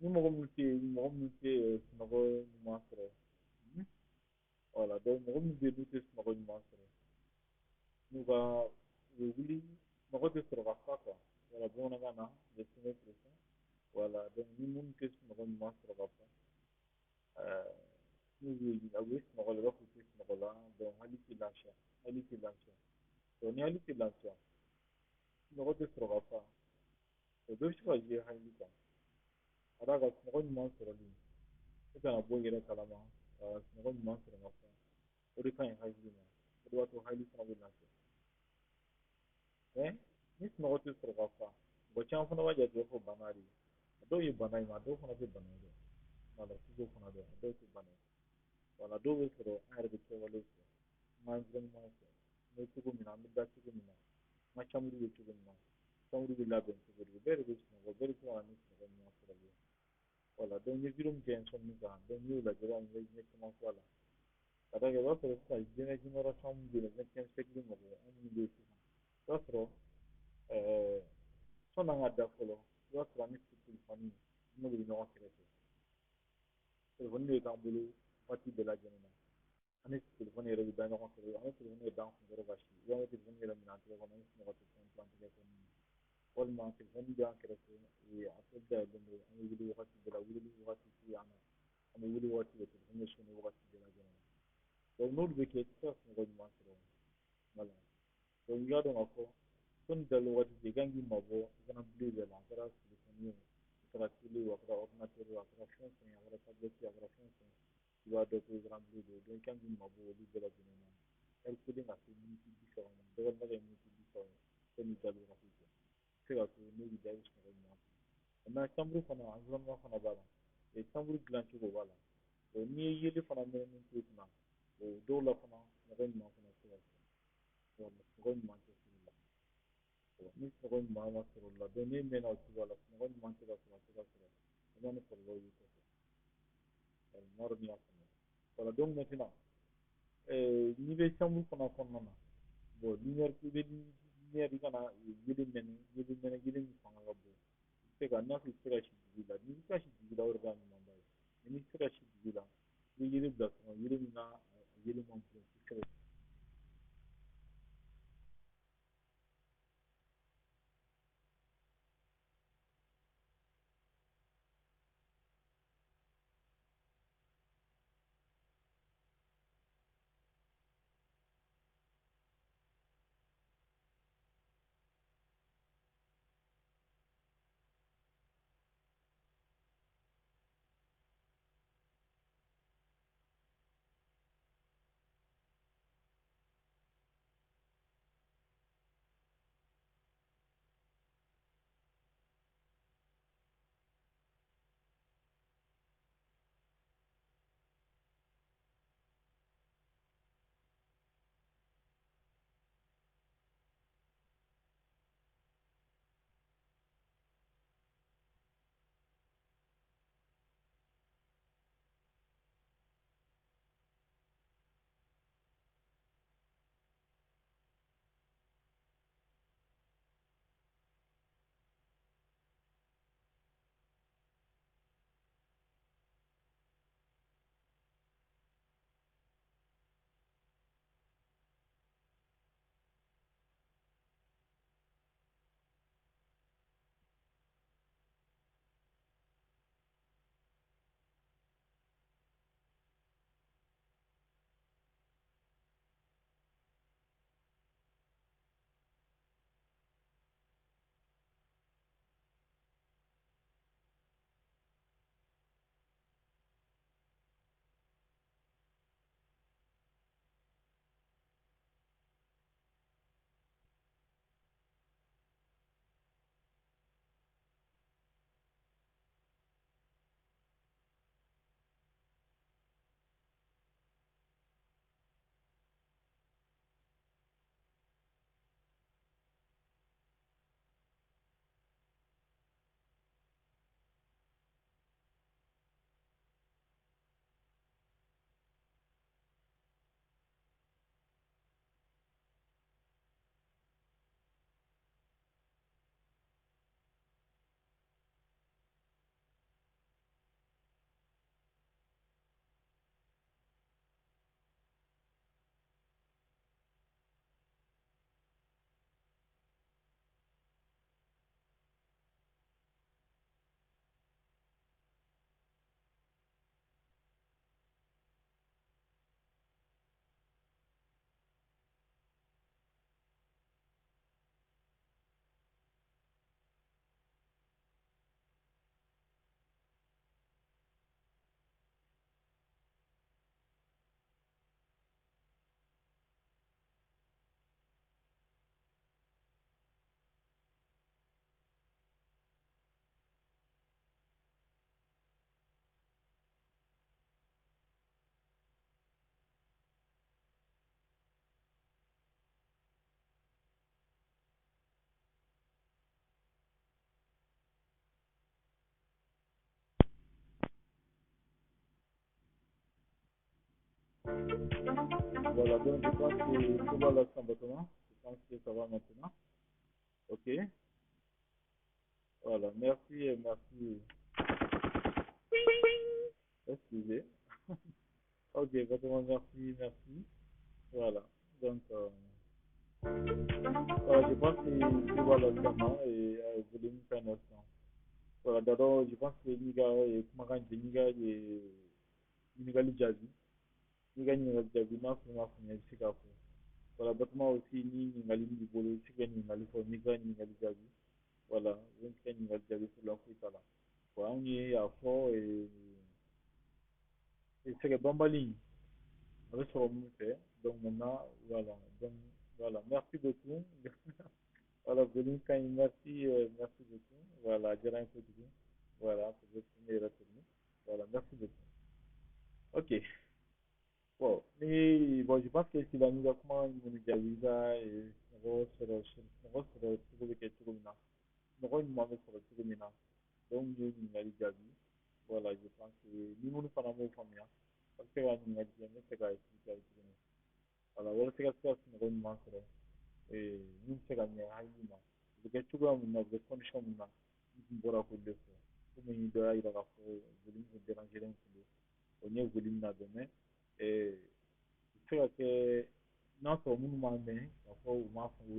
ni mɔgɔ minnu tɛ sunɔgɔ ɲuman sɔrɔ, voilà, donc mɔgɔ minnu bɛ yen n'u tɛ sunɔgɔ ɲuman sɔrɔ, n'u ka u bɛ wuli sunɔgɔ tɛ sɔrɔ ka fa quoi. Voilà, bamanankan na, le sommeil profond. Voilà, donc ni minnu tɛ sunɔgɔ ɲuman sɔrɔ ka fa, n'u bɛ a bɛ sunɔgɔ la, i b'a fɔ u tɛ sunɔgɔ la, donc hali tɛ lafiya, hali tɛ lafiya. Donc ni hali tɛ lafiya, sunɔgɔ tɛ sɔrɔ ka fa, o bɛɛ bɛ se ka jouer hakili kan. Ka d'a kan sunɔgɔ ɲuman sɔrɔli, e kana bɔ i yɛrɛ kalama ka sunɔgɔ ɲuman sɔrɔ ka fa, o de ka ɲi hakili ma, o de b'a to hakili fana bɛ lafiya. Mais ni sunɔgɔ tɛ sɔrɔ ka fa, mɔgɔ caman fana b'a jate i b'a fɔ bana de. A dɔw ye bana ye, a dɔw fana tɛ bana ye dɛ. Voilà, k'o fana dɔn, a dɔw tɛ bana ye. Voilà, dɔw bɛ sɔrɔ an yɛrɛ bɛ kɛwalew fɛ, an ka environnement fɛ, an bɛ cogo min na, an bɛ da cogo min na, an ka chambre bɛ cogo min na, chambre bɛ labɛn cogo di, bɛɛ de bɛ sunɔgɔ, bɛɛ de bɛ se ka na ni sunɔgɔ ɲuman sɔrɔli ye. Voilà, donc n ye vidéo min kɛ insomnie kan, donc n'i y'o lajɛ, i b'a ye n ye caman fɔ a la. Ka d'a kan i b'a sɔrɔ sisan diinɛ génération min bɛ yen, 21e siècle mɔgɔ an minnu bɛ yen sisan, i b'a sɔrɔ sɔnni an ka da fɔlɔ, i b'a sɔrɔ an ni téléphone n'o bɛ ɲɔgɔn kɛrɛfɛ. Téléphone bɛ k'an bolo waati bɛɛ lajɛlen na. An ni téléphone yɛrɛ bɛ da ɲɔgɔn kɛrɛfɛ, an bɛ téléphone yɛrɛ da an kunkɔrɔ ka si, ou an bɛ téléphone yɛrɛ minɛ an tɛgɛ kɔnɔ, an bɛ sunɔgɔ téléphone to an tɛgɛ kɔnɔ. Walima téléphone bɛ an kɛrɛfɛ, a tɔ dayɛlɛlen don, an bɛ wuli wagati bɛɛ la, wulili wagati tɛ an na, an bɛ wuli wagati bɛɛ, téléphone bɛ sonner wagati bɛɛ lajɛlen na. Donc n'olu bɛ kɛ, i tɛ se ka sunɔgɔ ɲuman sɔrɔ. Voilà. Donc i y'a dɔn k'a fɔ sɔnni dali waati cɛ, i kan k'i mabɔ écran bleu bɛɛ la, a kɛra téléphone ye o, a kɛra télé o, a kɛra ordinateur o, a kɛra fɛn o fɛn ye, a kɛra tablette ye, a kɛra fɛn o fɛn, i b'a dɔn ko écran bleu don. Donc i kan k'i mabɔ olu bɛɛ lajɛlen na ɛri kelen ka se miniti 30 ma, dɔgɔnin kɛ miniti 30 ye sɔnni dali wagati cɛ. I bɛ se ka to n'o b'i da, i bɛ sunɔgɔ ɲuman sɔrɔ. Maintenant, chambre fana, environnement fana b'a la, chambre dilan cogo b'a la. N'i ye yeli fana mɛnɛni to i kunna, o dɔw la fana sunɔgɔ ɲuman fana tɛ se ka sɔrɔ. Voilà, sunɔgɔ ɲuman tɛ sɔrɔ o la. Ni sunɔgɔ ɲuman ma sɔrɔ o la, donc n'e mɛnna o cogoya la, sunɔgɔ ɲuman tɛ ka sɔrɔ, a tɛ ka sɔrɔ, o bɛ na ni kɔlɔlɔw ye kɔfɛ. N m'a dɔn n'i y'a faamuya. Voilà, donc maintenant, n'i bɛ chambre fana kɔnɔna na, bon, lumière, i bɛ lumière, i kana yelen mɛnɛ, yelen mɛnɛ, yelen min fanga ka bon. I bɛ se ka, n'a fɔ i tɛ se ka si dibi la, n'i bɛ se ka si dibi la, o de b'a ɲumanba ye. Mais n'i tɛ se ka si dibi la, i bɛ yelen bila so kɔnɔ, yelen min na a yelen man bon kosɛbɛ. Voilà, donc je pense que tout va là simplement. Je pense que ça va maintenant. Ok. Voilà, merci et merci. Excusez. Ok, vraiment merci, merci. Voilà. Donc, voilà, je pense que tout va là simplement et volume fait un instant. Voilà, d'abord, je pense que Niga et Kumakan, Niga et Nigali Jabi. Niga Nigali Jabi, n'a pas fait un Voilà, battement aussi, ni Ningali Nibolo, si Ningali Fo, Niga Ningali Jabi. Voilà, je ne sais pas Jabi pour l'enfant là. Voilà, on y est à fond et c'est que Bambali, avec ce qu'on fait. Donc maintenant, voilà, donc voilà, merci beaucoup. Voilà, Volume Kane, merci, merci beaucoup. Voilà, Djera Nkoudou. Voilà, pour votre première retour. Voilà, merci beaucoup. Ok. Bon, mais bon, je pense que si la mise à comment nous avons et donc voilà, je pense que ni nous sommes en famille, parce que nous avons dit voilà, voilà, c'est que nous sommes et nous sommes en condition nous et se ka kɛ n'a sɔrɔ minnu m'a mɛn k'a fɔ u m'a faamu u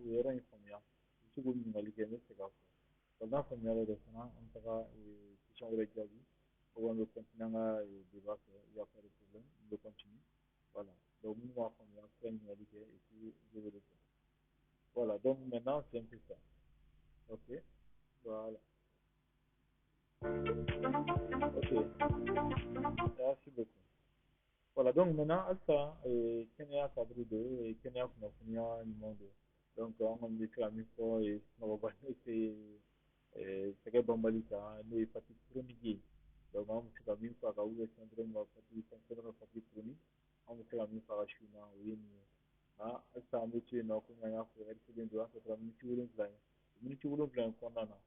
yɔrɔ in faamuya u bɛ se k'o ɲininkali kɛ n bɛ se k'a fɔ n'a faamuyara yɛrɛ fana an bɛ taga question wɛrɛ jaabi ou an bɛ continuer an ka débat fɛ, il y a pas de problème, on peut continuer. Voilà, donc minnu m'a faamuya an bɛ se ka ɲininkali kɛ et puis je vais répondre. Voilà, donc maintenant c'est un peu ça. Ok, voilà. Ok, merci beaucoup. Voilà, donc maintenant, halisa kɛnɛya cadre don, kɛnɛya kunnafoniya ɲuman don. Donc an kɔni bɛ se ka min fɔ sunɔgɔba n'o tɛ sɛgɛ banbali kan, n'o ye fatigue chronique ye. Donc an bɛ se ka min fɔ a kan, ou bien syndrome fatigue, syndrome fatigue chronique, an bɛ se ka min fɔ a ka su na, o ye nin ye. Nka halisa an bɛ to yen nɔ, komi an y'a fɔ ɛri kelen don, an fɛ miniti 7 ye. Miniti 7 in kɔnɔna na,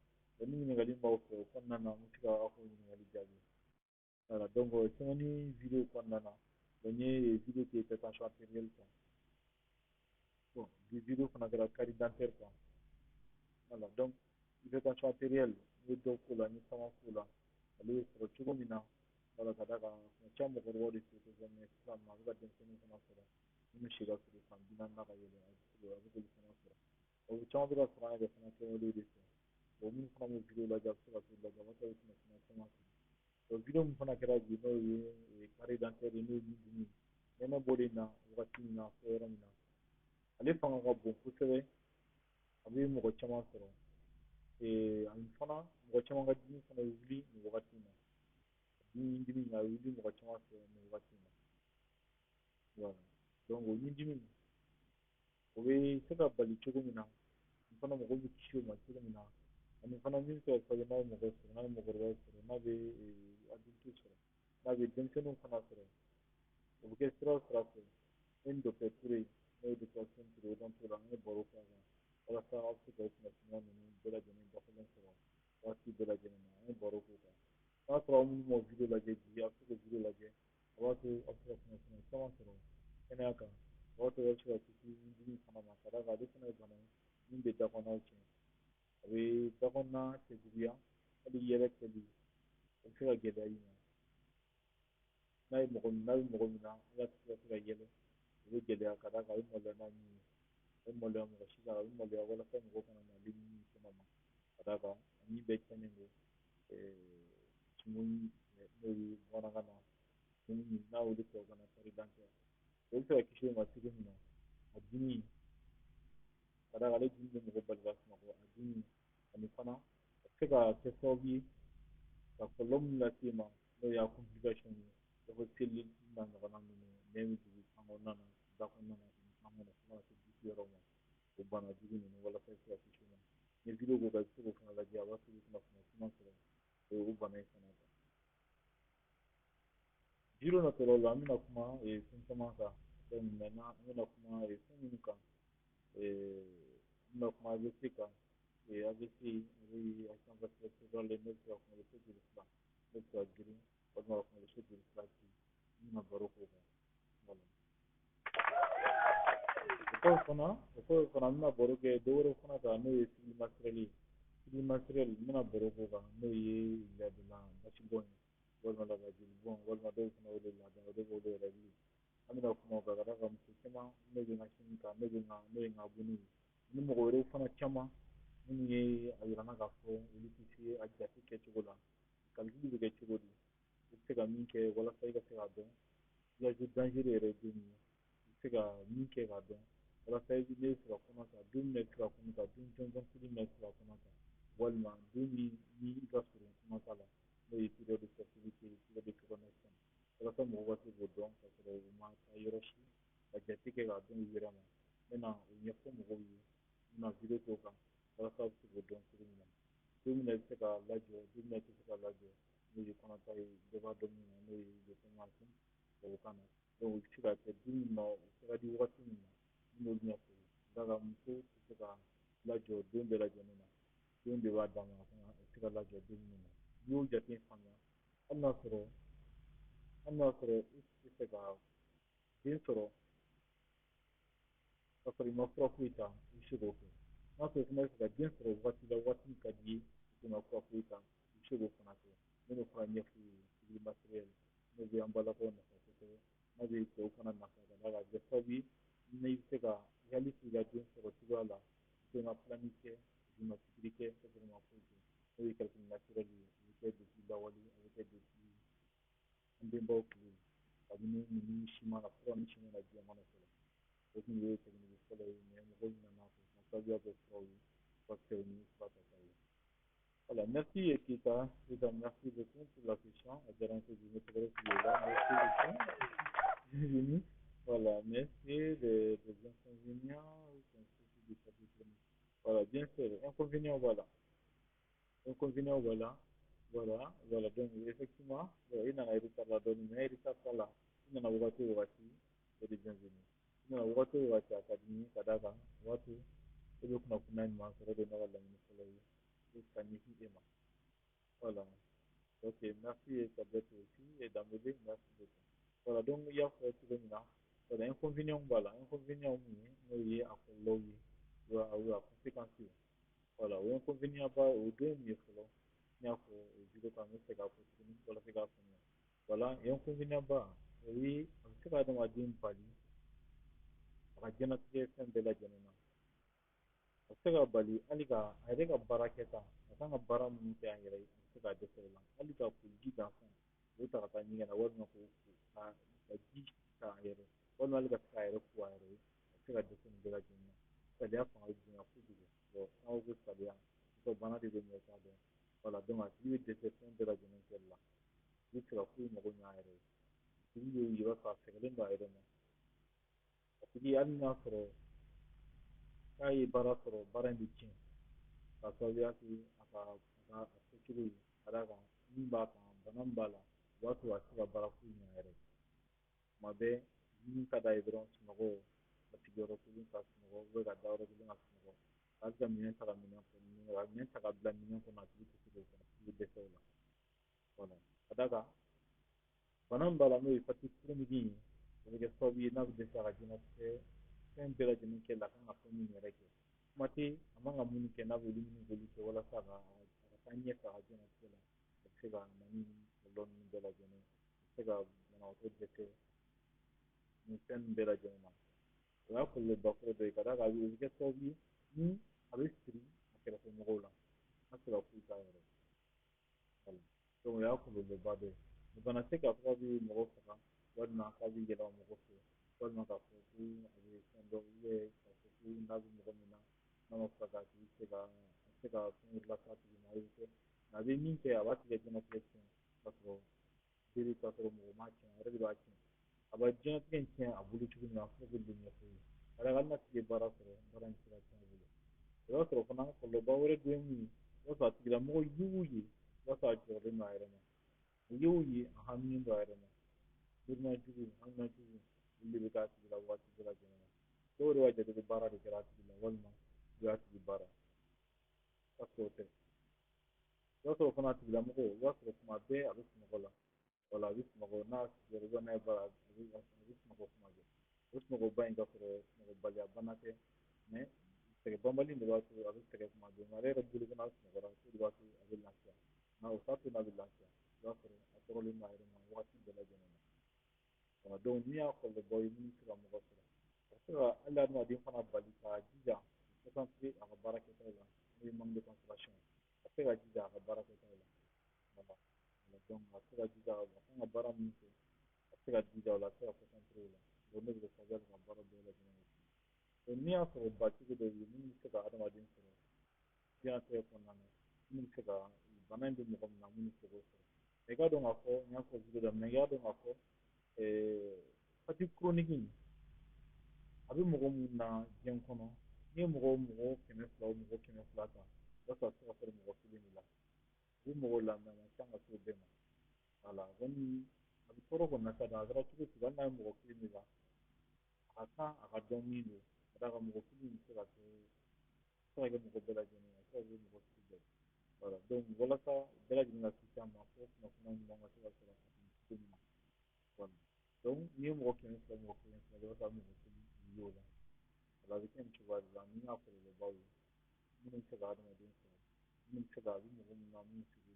ni ɲininkali b'aw fɛ o kɔnɔna na, an bɛ se ka aw ka ɲininkali jaabi. Voilà, donc semaine vidéo kɔnɔna na, donc n ye vidéo kɛ hypertension artérielle kan. Bon, bi vidéo fana kɛra carie dentaire kan. Voilà, donc hypertension artérielle, n ye dɔ k'o la, n ye caman k'o la. Ale bɛ sɔrɔ cogo min na, voilà, ka d'a kan kuma caman mɔgɔkɔrɔbaw de fɛ kosɛbɛ, mais sisan nɔ a bɛ ka denmisɛnninw fana sɔrɔ minnu si ka surun san 40 na ka yɛlɛ, a bɛ k'olu fana sɔrɔ. O caman bɛ ka sɔrɔ an yɛrɛ fana kɛwalew de fɛ. Bon, minnu fana bɛ vidéo lajɛ, a bɛ se ka t'o lajɛ, a b'a sɔrɔ kunnafoniya caman sɔrɔ. O vidéo min fana kɛra bi, n'o ye carie dentaire ye, n'o ye dimi nɛnɛ bɔlen na wagati min na fɔ yɔrɔ min na, ale fanga ka bon kosɛbɛ, a bɛ mɔgɔ caman sɔrɔ. Ani fana mɔgɔ caman ka dimi fana bɛ wuli nin wagati in na. Dimi a bɛ wuli mɔgɔ caman fɛ nin wagati in na. Voilà, donc o ɲindimi o bɛ se ka bali cogo min na, ani fana mɔgɔw bɛ kisi o ma cogo min na, ani fana min bɛ se ka kɛ n'a ye mɔgɔ sɔrɔ, n'a ye mɔgɔkɔrɔbaw sɔrɔ, n'a bɛ adulte sɔrɔ, n'a bɛ denmisɛnninw fana sɔrɔ, o bɛ kɛ sira o sira fɛ. Ne ni docteur Ture, n'o ye docteur Ture, o dɔn la, an ye baro kɛ a kan walasa aw bɛ se ka o kunnafoniya ninnu bɛɛ lajɛlen dafalen sɔrɔ waati bɛɛ lajɛlen na. An ye baro k'o kan. N'a sɔrɔ aw minnu m'o vidéo lajɛ bi, aw bɛ se k'o vidéo lajɛ, a b'a to aw bɛ se ka kunnafoniya caman sɔrɔ kɛnɛya kan, a b'a to aw bɛ se ka kisi dimi fana ma, ka d'a kan ale fana ye bana ye min bɛ da kɔnɔnaw tiɲɛ. A bɛ da kɔnɔna cɛjuguya, hali yɛlɛ kɛli o bɛ se ka gɛlɛya i ma. N'a ye mɔgɔ min, n'a bɛ mɔgɔ min na, ala tɛ se ka yɛlɛ, o bɛ gɛlɛya, ka d'a kan a bɛ maloya n'a min ye, a bɛ maloya mɔgɔ si la, a bɛ maloya walasa mɔgɔ kana na ale ni kɛnɛ ma, ka d'a kan a min bɛɛ tiɲɛnen don. Tumu n'o ye bamanankan na tumu min n'a wele tubabukan na carie dentaire, o bɛ se ka kisi o ma cogo min na. A dimi, ka d'a kan ale dimi bɛ mɔgɔ bali ka sunɔgɔ, a dimi ani fana a bɛ se ka kɛ sababu ye ka kɔlɔlɔ min lase i ma, n'o y'a complication ye, i n'a fɔ cellulite n'a ɲɔgɔnna ninnu, nɛn bɛ jigin kan kɔnɔna na, da kɔnɔna na, kan kɔnɔ fo ka se disi yɔrɔ ma, o bana jugu ninnu, walasa i bɛ se ka kisi o ma. Ni vidéo k'o kan, i bɛ se k'o fana lajɛ, a b'a to i bɛ kunnafoniya caman sɔrɔ o bana in fana kan. Vidéo natɔla la, an bɛna kuma fɛn caman kan. Donc maintenant an bɛna kuma fɛn minnu kan, an bɛna kuma AVC kan. AVC, o ye accident vasculaire cérébral ye, n'o bɛ se ka kunkolo so joli fila, n'o bɛ se ka girin walima ka kunkolo so joli fila ci. N bɛna baro k'o kan. Voilà. O kɔfɛ fana, n bɛna baro kɛ dɔ wɛrɛ fana kan, n'o ye cycle menstruel ye. Cycle menstruel, n bɛna baro k'o kan, n'o ye laadala basibɔn ye, walima laada jolibɔn, walima dɔw fana wele laada, dɔw b'o wele règle. An bɛna kuma o kan, ka d'a kan muso caman n'o bɛ n ka chaîne kan, n'o ye n ka abonné ye, ni mɔgɔ wɛrɛw fana caman minnu ye a yira n na k'a fɔ olu tɛ se a jate kɛcogo la. Calcul bɛ kɛ cogo di? I bɛ se ka min kɛ walasa i ka se k'a dɔn i ka dangereux yɛrɛ ye don min ye, i bɛ se ka min kɛ k'a dɔn walasa ne bɛ fɛ ka kɔnɔ ta don min na, i bɛ se ka kɔnɔ ta don jɔnjɔn kelen min na, i bɛ se ka kɔnɔ ta, walima don min ni i ka surun kɔnɔ ta la, n'o ye période de fertilité, période de fécondation, walasa mɔgɔw ka se k'o dɔn ka sɔrɔ u ma taa yɔrɔ si, ka jate kɛ k'a dɔn u yɛrɛ ma. N bɛna o ɲɛfɔ mɔgɔw ye, n bɛna vidéo k'o kan walasa u bɛ se k'o dɔn cogo min na, don min na i bɛ se ka lajɔ, don min na i tɛ se ka lajɔ, n'o ye kɔnɔta ye, bɛɛ b'a dɔn min na, n'o ye le convention tubabukan na. Donc u bɛ se ka kɛ don min na, o ka di wagati min na, n b'olu ɲɛfɔ. Ka d'a kan muso tɛ se ka lajɔ don bɛɛ lajɛlen na, don de b'a d'a ma a bɛ se ka lajɔ don min na. N'i y'o jate faamuya, hali n'a sɔrɔ i tɛ se ka den sɔrɔ ka sɔrɔ i ma fura foyi ta, i bɛ se k'o kɛ. N'a sɔrɔ fana i bɛ fɛ ka den sɔrɔ waati la, waati min ka di i ye, i ma fura foyi ta, i bɛ se k'o fana kɛ. N bɛn'o fana ɲɛf'u ye. Cycle menstruel, n'o bɛ an balakaw nafa kosɛbɛ, n'a bɛ cɛw fana nafa, ka d'a kan a bɛ kɛ sababu ye n'i bɛ se ka i hakili to i ka den sɔrɔ cogoya la, i ma planning kɛ, i ma pikiri kɛ, ka sɔrɔ i ma foyi kɛ, n'o ye calcul naturel ye. A bɛ kɛ depuis lawale, a bɛ kɛ depuis an bɛnbaw tile, kabini ninnu si ma na, fura ninnu si ma na diɲɛ kɔnɔ fɔlɔ. O tun ye technique fɔlɔ ye, mais mɔgɔw nana k'o sababuya kɛ furaw ye, furakisɛw ni fura tataw ye. Voilà, merci Keita. Keita, merci beaucoup pour la question. A diyara n ye kojugu, n bɛ tɛgɛrɛ f'i ye o la. Merci beaucoup. Bienvenue. Voilà, merci des inconvénients du chapitre. Voilà, bien sûr, inconvénient, voilà. Inconvénient, voilà. Voilà. Donc, effectivement, i nana retard la dɔɔni, mais retard t'a la. I nana wagati o wagati, o de bienvenue. I nana wagati o wagati, a ka di n ye, ka d'a kan o b'a to e bɛ kunnafoniya ɲuman sɔrɔ. O de ye ne ka laɲini fɔlɔ ye ka ɲɛsin e ma. Voilà. Ok, merci Kadette aussi et Dambélé, merci beaucoup. Voilà, donc i y'a fɔ cogo min na, voilà, inconvénient b'a la. Inconvénient mun ye? N'o ye a kɔlɔlɔw ye, o a conséquences ye. Voilà, o inconvénient ba, o dɔ ye mun ye fɔlɔ? N y'a fɔ o vidéo kan, n bɛ fɛ k'a fɔ tuguni walasa i k'a faamuya. Voilà, inconvénient ba, o ye a bɛ se ka adamaden bali a ka diɲɛlatigɛ fɛn bɛɛ lajɛlen na. A bɛ se ka bali hali ka a yɛrɛ ka baara kɛta, a kan ka baara minnu kɛ a yɛrɛ ye, a bɛ se k'a dɛsɛ o la. Hali ka koliji gansan k'o ta ka taa ɲɛgɛn na, walima k'o ka ji ta a yɛrɛ, walima hali ka se k'a yɛrɛ ko a yɛrɛ ye, a bɛ se ka dɛsɛ nin bɛɛ lajɛlen na. Saliya fanga bɛ bonya kojugu. Bon, n'aw ko saliya, bana de bɛ, mɔgɔ t'a dɔn. Voilà, donc a tigi bɛ dɛsɛ fɛn bɛɛ lajɛlen kɛli la. A tigi tɛ se ka foyi mago ɲɛ a yɛrɛ ye. A tigi bɛ wuli, i b'a sɔrɔ a sɛgɛnnen don a yɛrɛ ma. A tigi, hali n'a sɔrɔ k'a ye baara sɔrɔ, baara in bɛ tiɲɛ k'a sababuya kɛ a ka kɛcogo ye, ka d'a kan min b'a kan, bana min b'a la, o b'a to a tɛ se ka baara foyi ɲɛ a yɛrɛ ye. Tuma bɛɛ min ka d'a ye dɔrɔn, sunɔgɔ, ka sigiyɔrɔ kelen ka sunɔgɔ, ka da yɔrɔ kelen ka sunɔgɔ, hali ka minɛn ta ka minɛn kɔnɔ, ka minɛn ta ka bila minɛn kɔnɔ, a tigi tɛ se k'o kɛ, a tigi bɛ dɛsɛ o la. Voilà, ka d'a kan bana min b'a la, n'o ye fatigue chronique ye, o bɛ kɛ sababu ye n'a bɛ dɛsɛ a ka diɲɛlatigɛ fɛn bɛɛ lajɛlen kɛ la, a kan ka fɛn minnu yɛrɛ kɛ. Kuma tɛ a man ka minnu kɛ, n'a bɛ olu minnu k'olu kɛ walasa a ka taa ɲɛfɛ a ka diɲɛlatigɛ la, a bɛ se ka na ni kɔlɔlɔ ninnu bɛɛ lajɛlen, a bɛ se ka banabaatɔ dɛsɛ nin fɛn ninnu bɛɛ lajɛlen na. O y'a kɔlɔlɔba fɔlɔ dɔ ye, ka d'a kan o bɛ kɛ sababu ye ni a bɛ siri a kɛrɛfɛ mɔgɔw la, a tɛ se ka foyi k'a yɛrɛ ye. Donc o y'a kɔlɔlɔba dɔ ye. Bana tɛ k'a fɔ k'a bɛ mɔgɔ faga, walima k'a bɛ yɛlɛma mɔgɔ fɛ, walima k'a fɔ ko a bɛ fɛn dɔ, k'a fɔ ko n'a bɛ mɔgɔ min na, n'a ma furakɛ, a tigi tɛ se ka, a bɛ se ka fɛn wɛrɛ lase a tigi ma, a bɛ kɛ. A bɛ min kɛ, a b'a tigi ka diɲɛlatigɛ tiɲɛ k'a sɔrɔ bere, k'a sɔrɔ mɔgɔ m'a tiɲɛ, a yɛrɛ de b'a tiɲɛ. A b'a diɲɛlatigɛ in tiɲɛ a bolo cogo min na, fo k'o de ɲɛfɔ ye. Ka d'a kan hali n'a tigi ye baara sɔrɔ, baara in tɛ se ka tiɲɛ a bolo. O b'a sɔrɔ fana kɔlɔlɔba wɛrɛ dɔ ye mun ye? I b'a sɔrɔ a tigilamɔgɔ ye o ye, i b'a sɔrɔ a jɔrɔlen don a yɛrɛ ma. O ye o ye, a haminen don a yɛrɛ ma. Miirina jugu, hamina jugu, olu de bɛ k'a tigi la waati bɛɛ lajɛlen na. Dɔw yɛrɛ b'a jate ko baara de kɛra a tigi la, walima u y'a tigi baara, k'a sɔrɔ o tɛ. I b'a sɔrɔ fana a tigilamɔgɔ, i b'a sɔrɔ tuma bɛɛ a bɛ sunɔgɔ la. Voilà, a bɛ sunɔgɔ n'a sigiyɔrɔ n'a ye baara, a bɛ sunɔgɔ kuma bɛɛ. O sunɔgɔba in ka sɔrɔ sunɔgɔbaliya bana tɛ, mais sɛgɛn banbali de b'a to a bɛ sɛgɛn kuma bɛɛ. Mais ale yɛrɛ bolo ko n'a sunɔgɔra, o de b'a to a bɛ lafiya. Nka o t'a to n'a bɛ lafiya, i b'a sɔrɔ a tɔɔrɔlen don a yɛrɛ ma wagati bɛɛ lajɛlen na. Voilà, donc min y'a kɔlɔlɔbaw ye minnu bɛ se ka mɔgɔ sɔrɔ, a bɛ se ka hali adamaden fana bali ka jija concentrer a ka baara kɛtaw la, n'o ye manque de concentration ye. A bɛ se ka jija a ka baara kɛtaw la. Voilà, donc a bɛ se ka jija a kan ka baara min kɛ, a bɛ se ka jija o la, a bɛ se ka concentrer o la. Donc n'o bɛ kɛ sababu ye ka baara bɛɛ lajɛlen kɛ. Donc n'i y'a sɔrɔ ba cogo dɔw ye minnu bɛ se ka adamaden sɔrɔ diɲɛlatigɛ kɔnɔna na, minnu bɛ se ka bana in bɛ mɔgɔ min na, minnu bɛ se k'o sɔrɔ. I k'a dɔn k'a fɔ n y'a fɔ video daminɛ, i k'a dɔn k'a fɔ fatigue chronique in a bɛ mɔgɔ mun na diɲɛ kɔnɔ, n'i ye mɔgɔ 200 o mɔgɔ 200 ta, i b'a sɔrɔ a bɛ se ka sɔrɔ mɔgɔ kelen de la. U bɛ mɔgɔw la, mais a man ca ka se o bɛɛ ma. Voilà, kɔni a bɛ tɔɔrɔ kɔni na sa, a kɛra cogo o cogo, hali n'a ye mɔgɔ kelen de la, a ka kan a ka dɔn min don, ka d'a kan mɔgɔ kelen bɛ se ka kɛ, a bɛ se ka kɛ mɔgɔ bɛɛ lajɛlen ye, a bɛ se ka kɛ mɔgɔ sugu bɛɛ ye. Voilà, donc walasa bɛɛ lajɛlen ka kisi a ma, fo kunnafoniya ɲuman ka se ka sɔrɔ cogo min na. Voilà, donc n'i ye mɔgɔ 200 mɔgɔ 200, i b'a sɔrɔ mɔgɔ kelen y'o la. Voilà, a bɛ kɛ nin cogoya de la. Min y'a kɔlɔlɔbaw ye minnu bɛ se ka adamaden sɔrɔ, minnu bɛ se ka a bɛ mɔgɔ min na, minnu bɛ se k'o.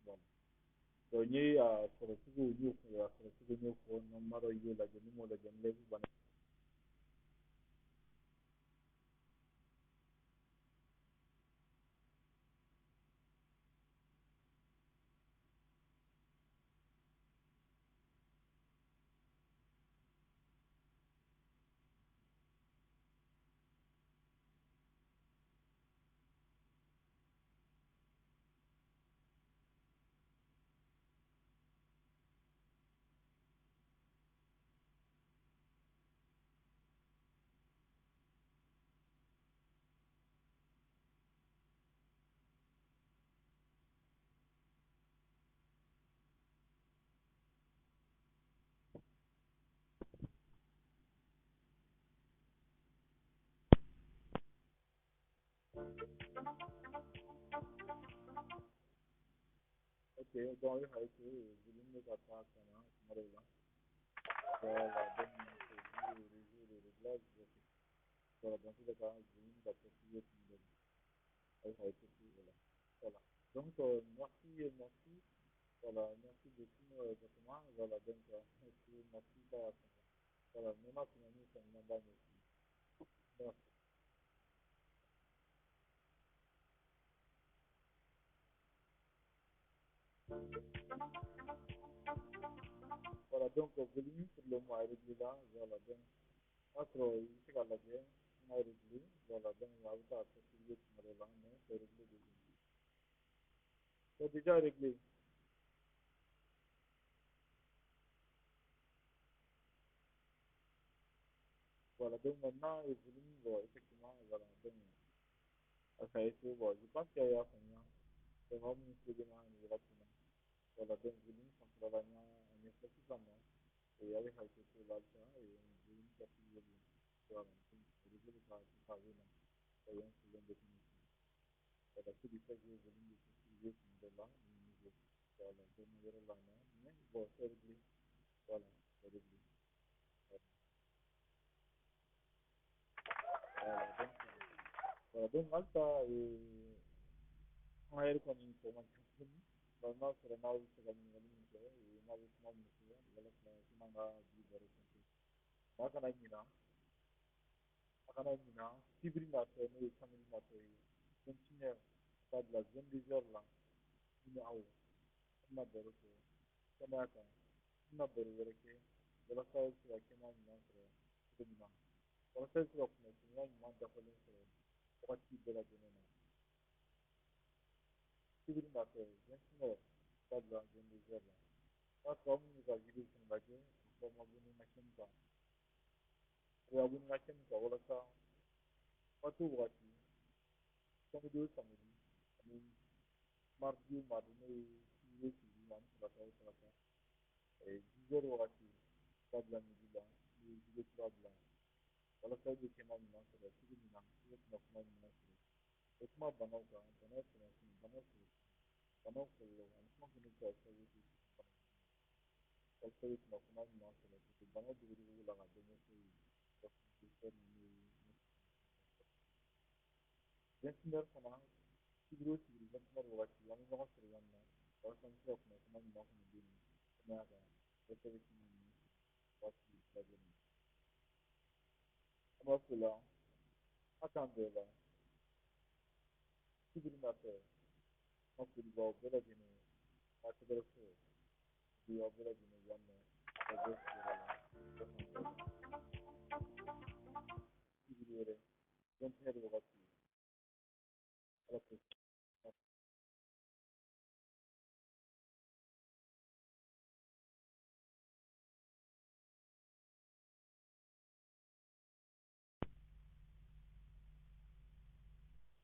Voilà, donc n ye a sɔrɔ cogo n y'o fɔ, a sɔrɔ cogo n y'o fɔ, n m'a dɔn i y'o lajɛ, ni m'o lajɛ, n live banna. Ok, donc i hakɛ to, volume bɛ ka taa ka na kuma dɔw la. Voilà, donc c'est le réseau de réglage. Ok. Voilà, dans tous les cas, volume ka perturber kuma dɔw la. A bɛ hakɛ to o la. Voilà. Donc, merci, merci. Voilà, merci beaucoup, Gassama. Voilà, donc, merci, merci, voilà, maintenant, finalement, ça me va, merci. Merci. Voilà, donc, volume pour le mois réglé là, voilà, donc, entre, i bɛ se k'a lajɛ, n'a réglé, voilà, donc, a bɛ taa perturber kuma dɔw la, mais c'est réglé déjà. C'est déjà réglé. Voilà, donc maintenant, le volume, bon, effectivement, voilà, donc, ça a été, bon, je pense qu'il y a faamuya. Donc, aw minnu tulo bɛ na nin wagati in na, voilà, donc volume fanfɛla la, n y'a ɲɛfɔ sisan nɔ, a bɛ hakɛ to la halisa, volume perturbé don. Voilà, donc réseau bɛ ka a bɛ na, il y a un problème de connexion. Voilà, ce qui fait que volume bɛ perturbé kuma dɔ la, niveau. Voilà, donc yɔrɔ la, mais bon, c'est réglé. Voilà, c'est réglé. Voilà, donc, voilà, donc halisa, an ka yɛrɛ kɔni tɔ man ca tuguni. Nka n'a sɔrɔ n'aw bɛ se ka ɲininkali min kɛ, n'a bɛ kuma min fɔ, walasa komi an ka bi baro kuncɛ. A kana ɲina, a kana ɲina, sibiri natɔ, n'o ye samedi natɔ ye, 21h ka taa bila 22h la, ni aw, an bɛna baro kɛ kɛnɛya kan, an bɛna baro wɛrɛ kɛ walasa aw bɛ se ka kɛnɛya ɲuman sɔrɔ cogo min na, walasa i bɛ se ka kunnafoniya ɲuman dafalen sɔrɔ wagati bɛɛ lajɛlen na. Sibiri natɔ, 21h ka taa bila 22h la. N'a sɔrɔ aw minnu bɛ ka video fana lajɛ, a fɔ aw ma abonné n ka chaîne kan. A bɛ abonné n ka chaîne kan walasa waati o wagati, samedi o samedi, ani mardi o mardi, n'o ye sibiri o sibiri, ani tarata o tarata, 10h wagati ka taa bila midi la, n bɛ video kura bila walasa i bɛ kɛnɛya ɲuman sɔrɔ cogo min na, i bɛ kunnafoniya ɲuman sɔrɔ. O kuma banaw kan, banaw taamasiyɛn, banaw sɔrɔ, banaw kɔlɔlɔ, ani kuma fana bɛ se ka kɛ sababu ye k'i Walasa i bɛ kunnafoniya ɲuman sɔrɔ ka to bana dogodogo la ka dɔ ɲɛfɔ u ye fɛn ninnu ye. 21h fana, sibiri o sibiri 21h wagati, an bɛ ɲɔgɔn sɔrɔ yan nɔ walasa an bɛ se ka kunnafoniya ɲuman fana d'u ma kɛnɛya kan, walasa bɛ ninnu waati bɛɛ lajɛlen. An b'a fo la, a k'an bɛɛ la sibiri natɔ. An ka foli b'aw bɛɛ lajɛlen ye, k'a tɛgɛrɛ fɔ bi aw bɛɛ lajɛlen yan nɔ ka bɔ sigiyɔrɔ la. Sibiri wɛrɛ, 21h wagati. Ala k'o